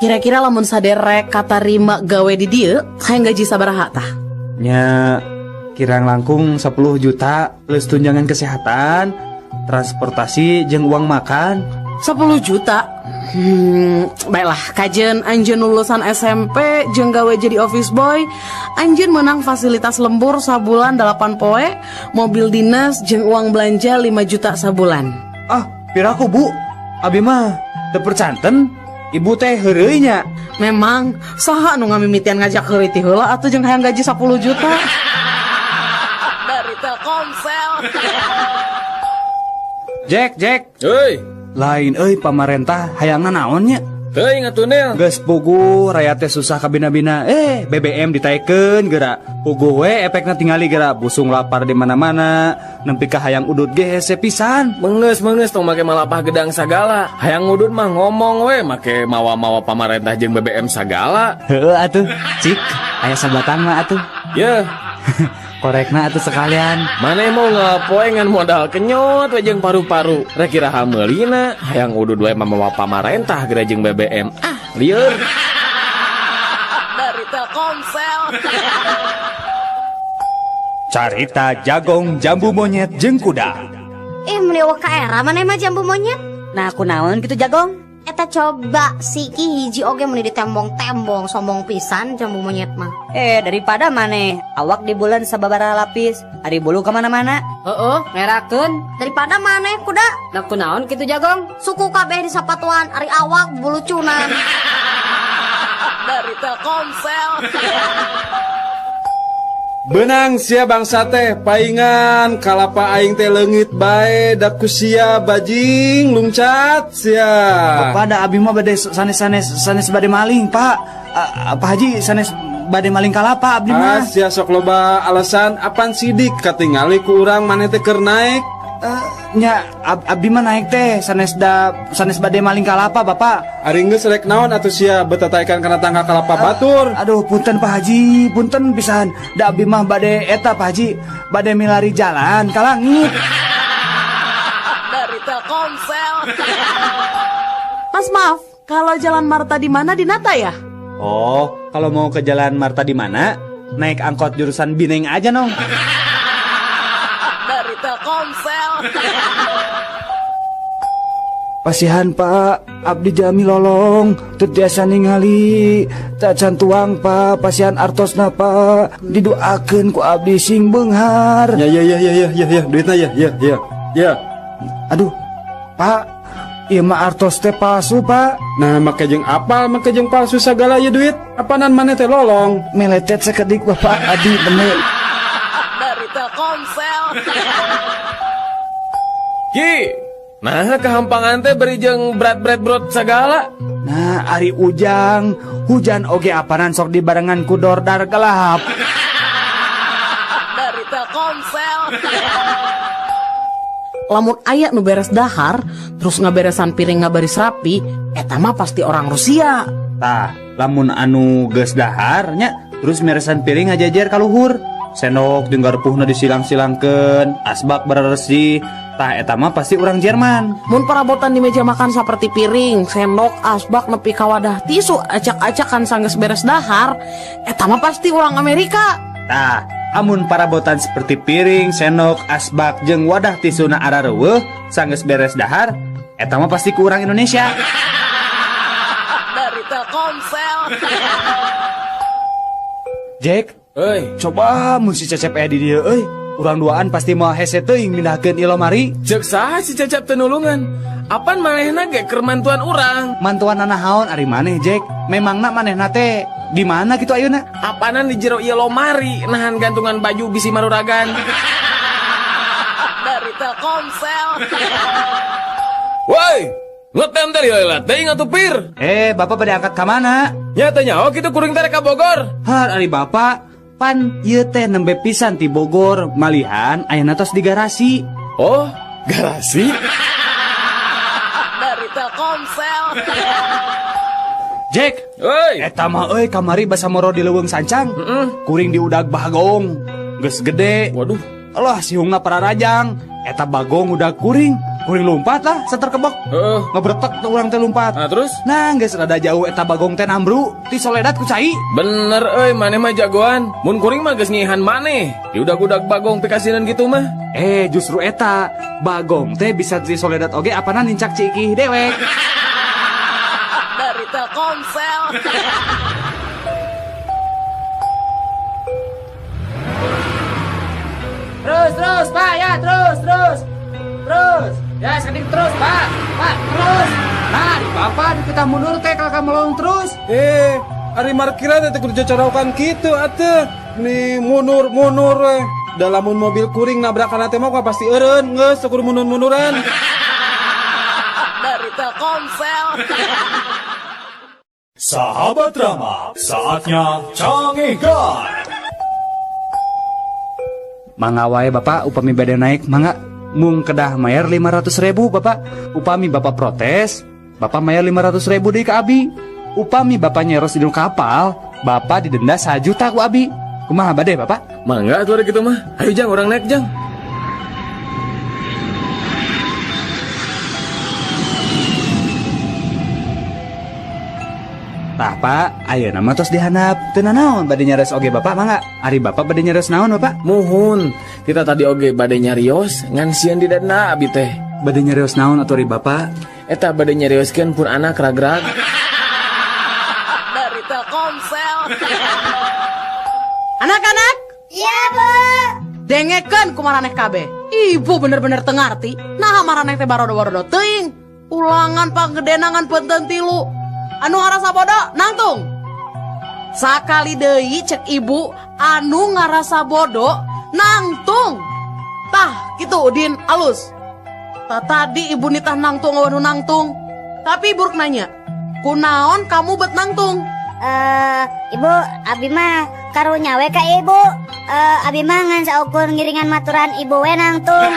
Kira-kira lamun saderek katarima gawe di dieu, hayang gaji sabaraha tah? Nya kirang langkung 10 juta plus tunjangan kesehatan, transportasi jeung uang makan. 10 juta? Baiklah, kajen anjeun lulusan SMP jeung gawe jadi office boy, anjeun menang fasilitas lembur sabulan 8 poe, mobil dinas jeung uang belanja 5 juta sabulan. Ah, piraku Bu, abi mah teu percanten. Ibu teh heureuy nya. Memang saha nu ngamimitian ngajak heureuy ti heula atuh jeung hayang gaji 10 juta. Dari Telkomsel. Jack, Jack. Heuy. Lain euy pamarentah hayangna naon nya? Teuing atuh Nel. Geus puguh rayat teh susah kabina-bina. BBM ditaekeun geura. Puguh we efekna tingali geura busung lapar di mana-mana, nempi ka hayang udut ge hese pisan. Meungeus tong make malapah gedang sagala. Hayang udut mah ngomong we make mawa-mawa pamarentah jeung BBM sagala. Heueuh atuh, cik, aya sabatang mah atuh. Yeuh. Korekna atuh sekalian. Maneh mau ngapoe ngan modal kenyot we jeung paru-paru. Rek iraha meulina, hayang udud we mamawa pamarentah geura jeung BBM. Ah, lieur. Dari Telkomsel. Carita jagong jambu monyet jeung kuda. Ih, meni eueuh ka era maneh mah jambu monyet. Nah, kunaon kitu jagong? Eta coba siki hiji oge meni ditembong-tembong sombong pisan jambu monyet mah. Daripada maneh awak di bulan sababaraha lapis, ari bulu kemana-mana. Heeh, ngerakeun. Daripada maneh kuda. Nah kunaon kitu jagong? Suku kabeh di sapatuan, ari awak bulucunan. Dari Telkomsel. Benang sia bangsa teh paingan kalapa aing teh leungit bae da ku sia bajing lungcat sia. Bapak da abi mah bade sanes bade maling, Pak. Pak Haji sanes bade maling kalapa abdi mah. Sia sok loba alasan apan sidik katingali ku urang maneh teh keur naek. Nya abdi mah naik teh sanes bade maling kalapa Bapak. Ari geus rek naon atuh sia betataekan kana tangga kalapa batur. Aduh punten Pak Haji, punten pisan. Da abdi mah bade eta Pak Haji, bade milari jalan ka langit. Dari Telkomsel. Mas maaf, kalau jalan Marta di mana di Nata ya? Oh, kalau mau ke jalan Marta di mana? Naik angkot jurusan Bineng aja nong. Dari Telkomsel. Pasihan Pak, abdi jami lolong, teu tiasa ningali, tacan tuang Pak, pasihan artosna Pak, didoakeun ku abdi sing beunghar. Ya ya ya ya ya ya ya, duitna ya ya ya ya. Aduh, Pak, ieu mah artos teh palsu Pak. Nah, make jeung apal, make jeung palsu sagala ieu duit, apanan maneh teh lolong. Meletet sakedik Bapak, abdi bener. Dari Telkomsel. Ki, nah kehampangan teh beri jeung berat-berat sagala. Nah, ari ujang, hujan oge apanan sok dibarengan ku dordar gelap. Dari Telkomsel. Lamun aya nu beres dahar, terus ngaberesan piring ngabaris rapi, eta mah pasti orang Rusia. Tah, lamun anu geus dahar nya, terus meresan piring ngajajar ka luhur. Sendok jeung garpuhna disilang-silangkeun, asbak beresih. Tah eta mah pasti orang Jerman. Mun perabotan di meja makan seperti piring, sendok, asbak nepi ka wadah tisu acak-acakan sanggeus beres dahar, eta mah pasti orang Amerika. Tah, amun parabotan seperti piring, sendok, asbak jeung wadah tisuna arareuweuh sanggeus beres dahar, eta mah pasti ku urang Indonesia. Dari Telkomsel. Jack, euy, coba mun si Cecep aya di dieu euy. Urang duaan pasti moal hese teuing mindahkeun ieu lomari. Ceuk saha si Cecep teu nulungan? Apan manehna ge keur mantuan urang? Mantuan naon ari maneh, Jack? Memangna manehna teh di mana kitu ayeuna? Apanan di jero ieu lomari nahan gantungan baju bisi maruragan. Dari Telkomsel. Woi, ngetem teh lila teuing atuh pir. Bapak bade angkat ka mana? Nya teh nyaho kitu kuring teh rek ka Bogor. Har ari bapak, pan ieu teh nembe pisan ti Bogor, malihan ayeuna tos di garasi. Oh, garasi? Dari Telkomsel. Jack, euy, eta mah euy kamari basa moro di leuweung sancang. Kuring diudag bagong. Geus gede. Waduh. Allah sihungna pararajang. Eta bagong udah kuring. Kuring lompat lah saterkebek. Heeh. Ngebretek teh urang teh lompat. Nah, terus? Nah, geus rada jauh eta bagong teh nambru ti soledat ku cai. Bener euy, maneh mah jagoan. Mun kuring mah geus ngihan maneh. Diudag-udag bagong pikasinan gitu mah. Justru eta bagong teh bisa di soledat oge apana nincak cikih dewek. Dari Telkomsel. Terus, terus, Pak, ya, terus, terus. Terus. Ya, sedikit terus, Pak. Pak, terus. Nah, di Bapak di kita mundur teh kalau kamu melong terus. Ari markiran teh kudu cocorokan kitu atuh. Meni mundur-mundur we. Da lamun mobil kuring nabrakan teh mah pasti eureun geus kudu mundur-munduran. Dari Telkomsel. Sahabat Rama, saatnya canggihkan. Mangga wae Bapak, upami bade naik mangga mung kedah mayar 500.000 Bapak. Upami Bapak protes, Bapak mayar 500.000 deui ka abi. Upami Bapak nyeros di kapal, Bapak didenda 1 juta ku abi. Kumaha bade Bapak? Mangga atuh kitu mah. Ayo Jang, urang naik Jang. Tah Pak, ayeuna mah tos dihandap. Teu nanaon bade nyares oge Bapak mangga. Ari Bapak bade nyares naon Bapak? Muhun, kita tadi oge bade nyarios ngan sieun didenda abi teh. Bade nyarios naon atuh ari Bapak? Eta bade nyarioskeun pun anak ragrag. Dari Telkomsel. Anak-anak? Iya, Bu. Dengekeun ku maraneh kabeh. Ibu bener-bener teu ngarti. Naha maraneh teh barodo-barodo teuing. Ulangan panggedena ngan peunteunt tilu. Anu ngarasa bodoh nangtung. Sakali deui cek ibu anu ngarasa bodoh nangtung. Tah kitu Udin alus. Tah tadi ibu nitah nangtung anu nangtung. Tapi ibu rek nanya, kunaon kamu bet nangtung? Ibu, abi mah karunya we ka ibu. Abi mah ngan saukur ngiringan maturan ibu we nangtung.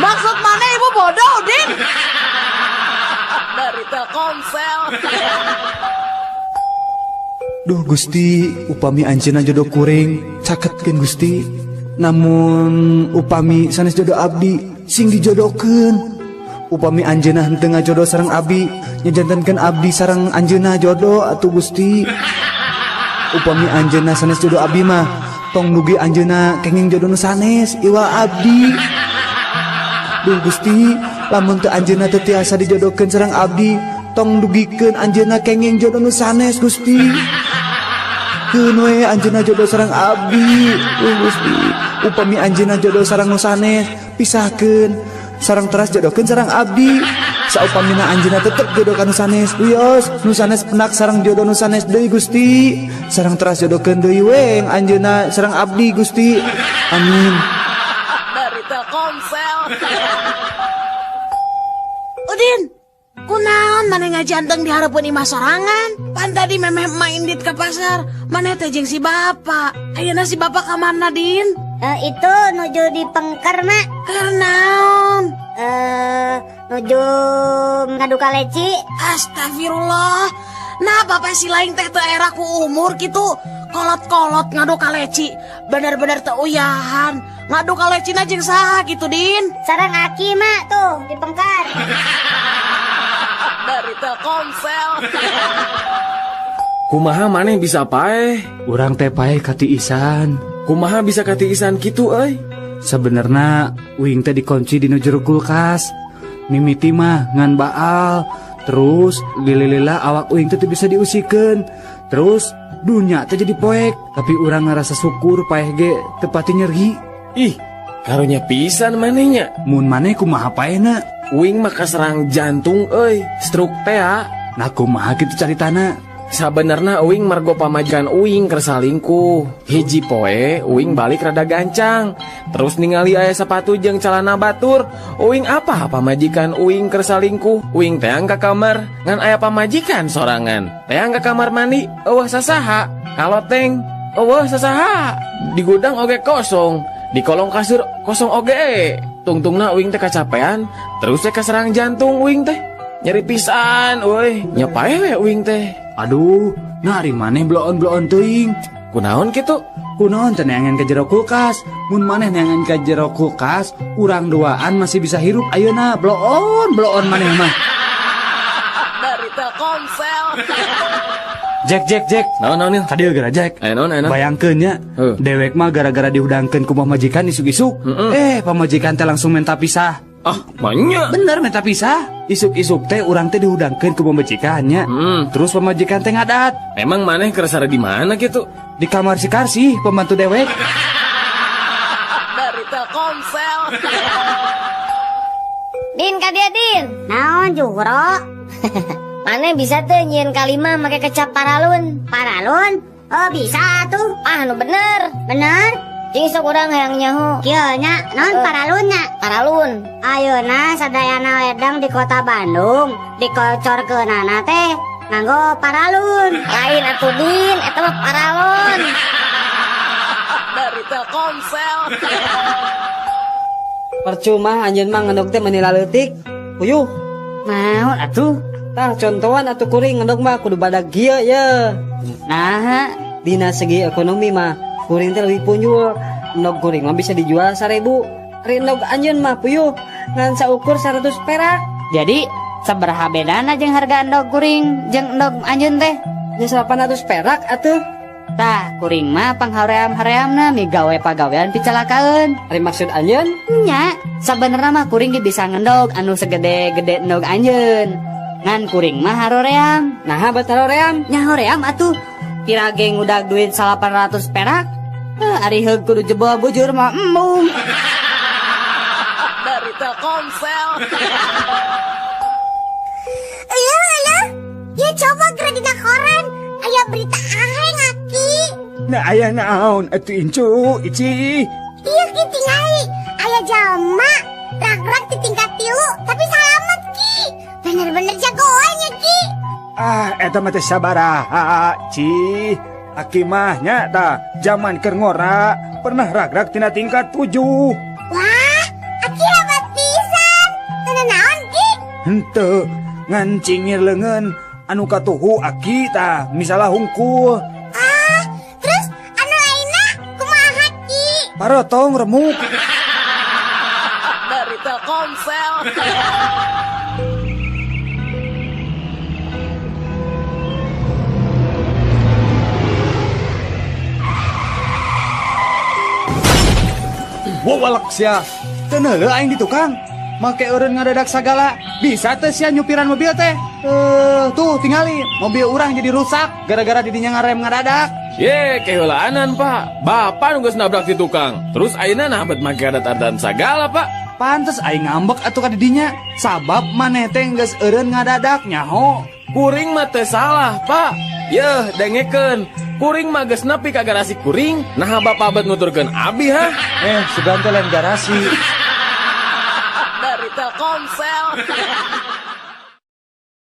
Maksud mana ibu bodoh, Udin? Dari Telkomsel. Duh Gusti, upami anjeunna jodoh kuring, caketkeun Gusti. Namun upami sanes jodoh abdi, sing dijodohkeun. Upami anjeunna henteu ngajodoh sareng abdi, nyajantenkeun abdi sareng anjeunna jodoh atuh Gusti. Upami anjeunna sanes jodoh abdi mah, tong dugi anjeunna kenging jodoh nu sanes iwal abdi. Duh Gusti, lamun teu anjeunna teu tiasa dijodohkeun sareng abdi, tong dugikeun anjeunna kenging jodoh nu sanes Gusti. Keun we anjeunna jodoh sareng abdi. Duh Gusti, upami anjeunna jodoh sareng nu sanes, pisahkeun sareng teras jodohkeun sareng abdi. Saupamina anjeunna tetep jodoh ka nu sanes, wios nu sanes penak sareng jodoh nu sanes deui Gusti. Sareng teras jodohkeun deui we anjeunna sareng abdi Gusti. Amin. Dari Telkomsel. Udin, kunaon maneh ngajanteng di hareupeun imah sorangan? Pan tadi memeh emak indit ke pasar, maneh teh jeung si bapak. Ayeuna si bapak ka mana, Din? Itu nuju di pengker, Mak. Keur naon? Nuju ngadu kaleci. Astagfirullah. Nah, bapak si lain teh teu era ku umur kitu. Kolot-kolot ngadu kaleci. Bener-bener teu uyahan. Ngadu kalecina jeung saha kitu, Din? Sareng aki, Mak, tuh di pengker. Dari Telkomsel. Kumaha maneh bisa paeh? Urang teh paeh katiisan. Kumaha bisa katiisan kitu euy? Sebenarna uing teh dikunci di nu jero kulkas. Mimiti mah ngan baal, terus lila-lila awak uing teh teu bisa diusikeun. Terus dunya teh jadi poek, tapi urang ngarasa syukur paeh ge teu pati nyeri. Ih, karunya pisan manehnya. Mun maneh kumaha paehna? Uing mah kaserang jantung euy, stroke teh. Nah kumaha kitu caritana? Sabenerna uing margo pamajikan uing keur salingkuh. Hiji poe uing balik rada gancang. Terus ningali aya sepatu jeung calana batur. Uing apa pamajikan uing keur salingkuh. Uing teang ka kamar ngan aya pamajikan sorangan. Teang ka kamar mandi eueuh sasaha. Kaloteng eueuh sasaha. Di gudang oge kosong. Di kolong kasur kosong oge. Tungtungna uing teh kacapean, terus teh kaserang jantung uing teh. Nyeri pisan euy, nya paeh we uing teh. Aduh, nah ari maneh bloon-bloon teuing. Kunaon kitu? Kunaon teh neangan ke jero kulkas? Mun maneh neangan ke jero kulkas, urang duaan masih bisa hirup ayeuna. Bloon, bloon maneh mah. Dari Telkomsel. Jack, Jack, Jack. Naon, naon, Tadi gara Jack. Ayo, naon, naon. Bayangkeun nya, dewek mah gara-gara dihudangkeun ku pamajikan isuk-isuk. Pamajikan teh langsung minta pisah. Ah, banyak. Bener minta pisah. Isuk-isuk teh urang teh dihudangkeun ku pamajikannya. Terus pamajikan teh ngadat. Memang maneh keur sare di mana kitu? Di kamar si Karsi, pembantu dewek. Dari Telkomsel. Din ka dia, Din. Naon Juhro? Maneh bisa teu nyieun kalimah make kecap paralun? Paralun? Oh bisa tuh. Ah nu bener. Bener? Cing sok urang hayang nyaho. Kieu nya, naon paralun nya? Paralun. Ayeuna sadayana ledeng di kota Bandung dikocorkeunana teh nganggo paralun. Lain atuh Din, eta mah paralon. Dari Telkomsel. Percuma anjeun mah ngendog teh meuni laleutik. Puyuh. Naon atuh? Tah contohan atuh kuring ngendog mah kudu badag kieu ye. Nah, dina segi ekonomi mah kuring teh leuwih punjul. Endog kuring mah bisa dijual 1000. Ari endog anjeun mah puyuh ngan saukur 100 perak. Jadi sabaraha bedana jeung harga endog kuring jeung endog anjeun teh? Nya 800 perak atuh. Tah kuring mah panghaream-hareamna migawe pagawean picalakaeun. Ari maksud anjeun? Nya, sabenerna mah kuring ge bisa ngendog anu segede-gede endog anjeun. Ngan kuring mah haroream. Naha bat haroream? Nya hoream atuh. Pira ge ngudag duit 800 perak. Ari heug kudu jebol bujur mah embung. Dari Telkomsel. Euleuh euleuh. Ya coba geura dina koran aya berita aheng aki. Nah aya naon atuh incu ici. Ieu ki tingali aya jalma rag-rag di tingkat 3 tapi salamet ki. Bener-bener jagoannya ki. Ah eta mah teh sabaraha ci. Aki mah nya tah zaman keur ngora pernah rag-rag tina tingkat 7. Wah, aki hebat pisan. Teu naon ki? Henteu, ngan cingir leungeun anu katuhu aki tah misalah hungkul. Ah, terus anu lainna kumaha ki? Parotong remuk. Dari Telkomsel. Wawalak sia, teu neuleuh aing di tukang. Make eureun ngadadak sagala, bisa teh sia nyupiran mobil teh. Tuh tingali, mobil urang jadi rusak gara-gara didinya ngarem ngadadak. Ye, keheulaanan Pak. Bapak nu geus nabrak di tukang. Terus ayeuna nah bet make adat-adatan sagala, Pak. Pantes aing ngambek atuh ka didinya. Sabab maneh teh geus eureun ngadadak nyaho. Kuring mah teh salah, Pak. Yeuh, dengekeun. Kuring mah geus nepi ka garasi kuring, naha bapak bet nuturkeun abi ha? Sugan teh lain garasi. Dari Telkomsel.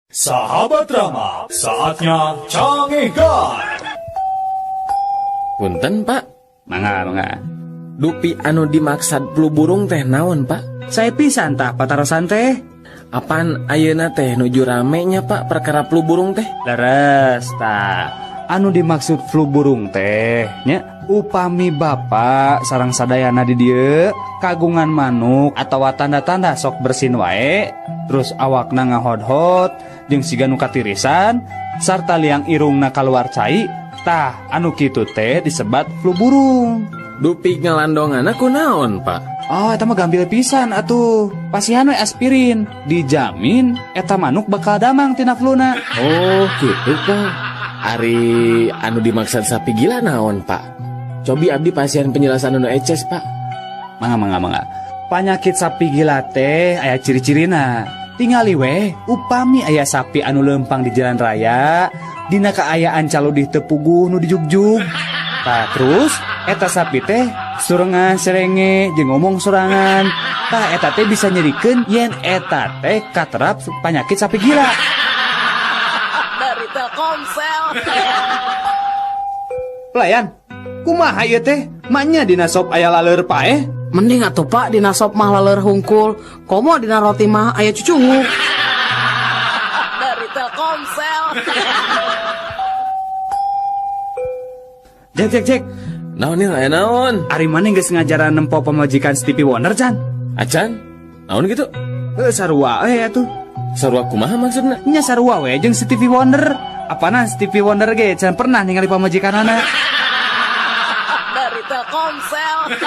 Sahabat Rama, saatnya canggihkan. Punten, Pak. Mangga, mangga. Dupi anu dimaksad flu burung teh naon, Pak? Saya pisan tah patarosan teh. Apan ayeuna teh nuju rame nya, Pak, perkara flu burung teh? Leres tah. Anu dimaksud flu burung teh nya upami bapak sareng sadayana di dieu kagungan manuk atawa tanda-tanda sok bersin wae terus awakna ngahodhot jeung siga nu katirisan sarta liang irungna kaluar cai tah anu kitu teh disebat flu burung. Dupi ngalandonganna kunaon, Pak? Oh, eta mah gambil pisan atuh. Pasihan we aspirin, dijamin eta manuk bakal damang tina fluna. Oh, gitu, Pak. Ari anu dimaksud sapi gila naon, Pak? Cobi abdi pasihan penjelasan anu eces, Pak. Mangga, mangga, mangga. Panyakit sapi gila teh aya ciri-cirina. Tingali we, upami aya sapi anu lempang di jalan raya, dina kaayaan caludih teu puguh nu dijugjug. Tah terus eta sapi teh surengan serenge jeung ngomong sorangan. Tah eta teh bisa nyerikeun yen eta teh katerap panyakit sapi gila. Dari Telkomsel. Pelayan, kumaha ieu teh? Manya dina sop aya laleur paeh? Mending atuh Pak dina sop mah laleur hungkul, komo dina roti mah aya cucunguk. Dari Telkomsel. Jek jek jek. Naon nih, aya naon? Ari maneh geus ngajaran nempo pamajikan Stevie Wonder can? Acan? Naon gitu? Heuh sarua we atuh. Sarua kumaha maksudna? Nya sarua we jeung Stevie Wonder. Apana Stevie Wonder ge can pernah ningali pamajikanana. Dari Telkomsel.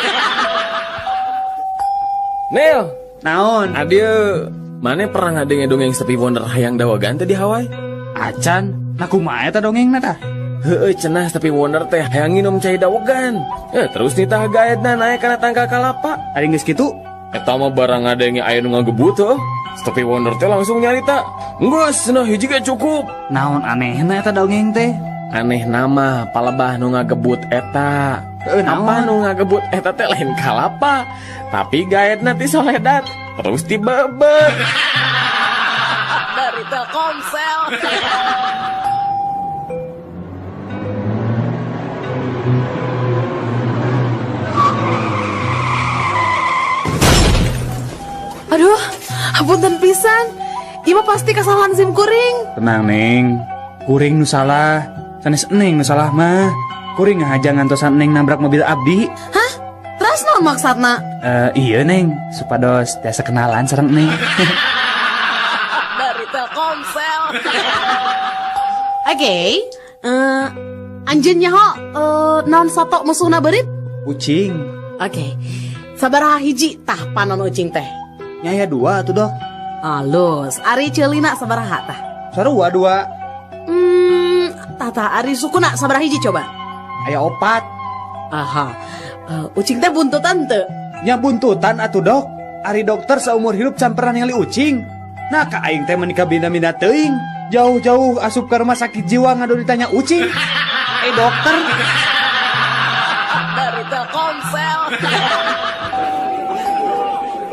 Nel, naon? Adieu. Mane pernah ngadenge dongeng Stevie Wonder hayang dawagan teh di Hawaii? Acan, nah kumaha eta dongengna tah? Heueuh cenah Stevie Wonder teh hayang nginum cai dawegan. Terus nitah gaetna naek kana tangkal kalapa. Ari geus kitu? Eta mah barang ngadenge aya nu ngagebut heuh. Stevie Wonder teh langsung nyarita, "Geus cenah hiji ge cukup." Naon anehna eta dongeng teh? Aneh nama palebah nu ngagebut eta. Apa nu ngagebut eta teh lain kalapa, tapi gaetna ti soledat terus dibebet. Dari Telkomsel. Aduh, apunten pisan. Ieu mah pasti kesalahan sim kuring. Tenang, Neng. Kuring nu salah. Sanes Neng nu salah mah. Kuring ngahaja ngantosan Neng nabrak mobil abdi. Hah? Terus naon maksudna? Iya Neng, supados tiasa kenalan sareng Neng. Dari Telkomsel. Oke, anjeun nyaho naon soto musuhna beurit? Ucing. Oke. Sabaraha hiji tah panon ucing teh? Nya aya 2 atuh, Dok. Alus, ari ceulina sabaraha tah? Sarua 2. Tah ari sukuna sabaraha hiji coba? Aya 4. Aha. Ucing teh buntutan teu? Nya buntutan atuh, Dok. Ari dokter saumur hidup can pernah ningali ucing. Nah, ka aing teh meuni kabina-bina teuing. Jauh-jauh asup ke rumah sakit jiwa ngadu ditanya ucing. Dokter. Dari Telkomsel.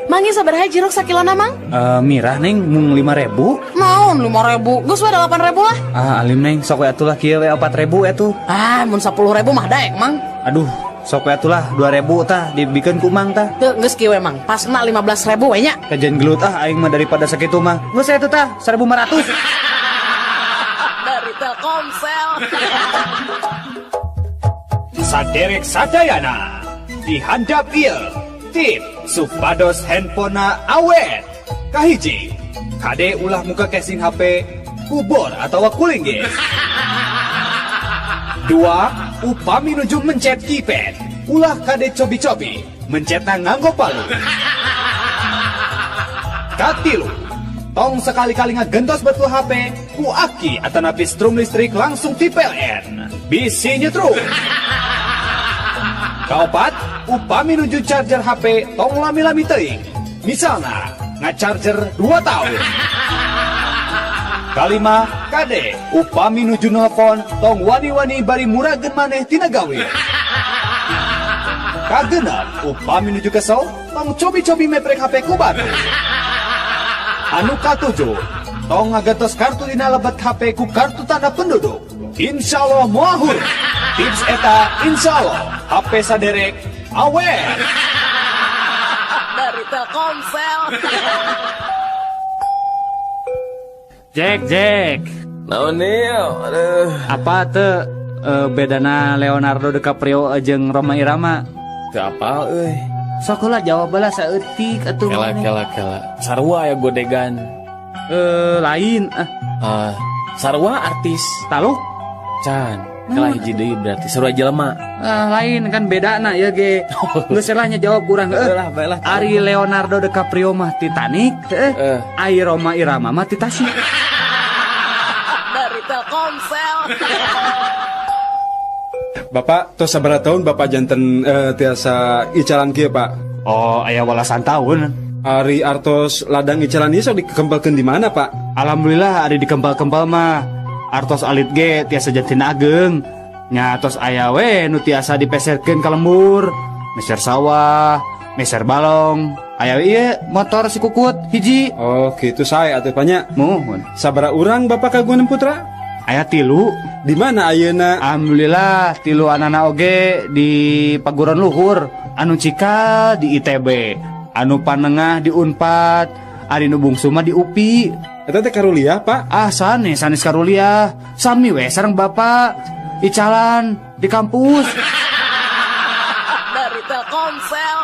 Mangi sabaraha jeruk sakilona, Mang? Mirah, Neng, mung 5.000. Naon 5.000? Geus we 8.000 lah. Ah, alim Neng, sok we atuh lah kieu we 4.000 atuh. Ah, mun 10.000 mah daek, Mang. Aduh, sok we atuh lah 2.000 tah dibikeun ku Mang tah. Teu geus kieu we, Mang. Pasna 15.000 we nya. Kajian gelut ah aing mah daripada sakitu mah. Geus atuh tah 1.500. Dari Telkomsel. Saderek sadayana dihandap ieu tip supados handphonena awet. Kahiji, kade ulah muka casing HP kubor atau kuling guys. 2, upami nuju mencet keypad, ulah kade cobi-cobi mencetna nganggo palu. Katilu, tong sekali-kali ngagentos betul HP ku aki atanapi strum listrik langsung ti PLN, bisi nyetrum. Kaopat, upami nuju charger HP tong lami-lami teuing. Misalna ngacharger 2 tahun. Kalima, kade upami nuju nelpon tong wani-wani bari murageun maneh tina gawe. Kagenep, upami nuju kesel tong cobi-cobi meprek HP ku batur. Anu katujuh, tong ngagentos kartu dina lebet HP ku kartu tanda penduduk. Insyaallah moal. Tips eta insyaallah HP saderek awet. Dari Telkomsel. Jack Jack. Naon nih? Aduh. Apa teu bedana Leonardo DiCaprio jeung Rhoma Irama? Teu apal euy. Sok lah jawab lah saeutik atuh. Kela kela kela. Sarua ya godegan. Lain ah. Sarua artis. Taluk? Can. Kalah hiji deui berarti sarua jelema. Lain kan bedana ya ge. Geus lah nya jawab kurang heuh. Lah bae lah. Ari Leonardo DiCaprio mah Titanic heuh. Ari Rhoma Irama mah Tasik. Dari Telkomsel. Bapak tos sabaraha tahun Bapak janten tiasa icalan kieu, Pak? Oh, aya walasan tahun. Ari artos ladang icalan ieu sok dikempelkeun di mana, Pak? Alhamdulillah ari dikempal-kempal mah artos alit ge tiasa janten ageng. Nya tos aya we nu tiasa dipeserkeun ka lembur, meser sawah, meser balong. Aya we ieu motor si Kukut hiji. Oh, gitu sae atuh nya. Muhun. Sabaraha urang Bapak kagungan putra? Aya 3. Di mana ayeuna? Alhamdulillah 3 anana oge di paguron luhur, anu cikal di ITB, anu panengah di Unpad, ari nu bungsu mah di UPI. Eta teh karuliah, Pak? Ah, sanes, sanes karuliah. Sami we sareng Bapak icalan di kampus. Dari Telkomsel.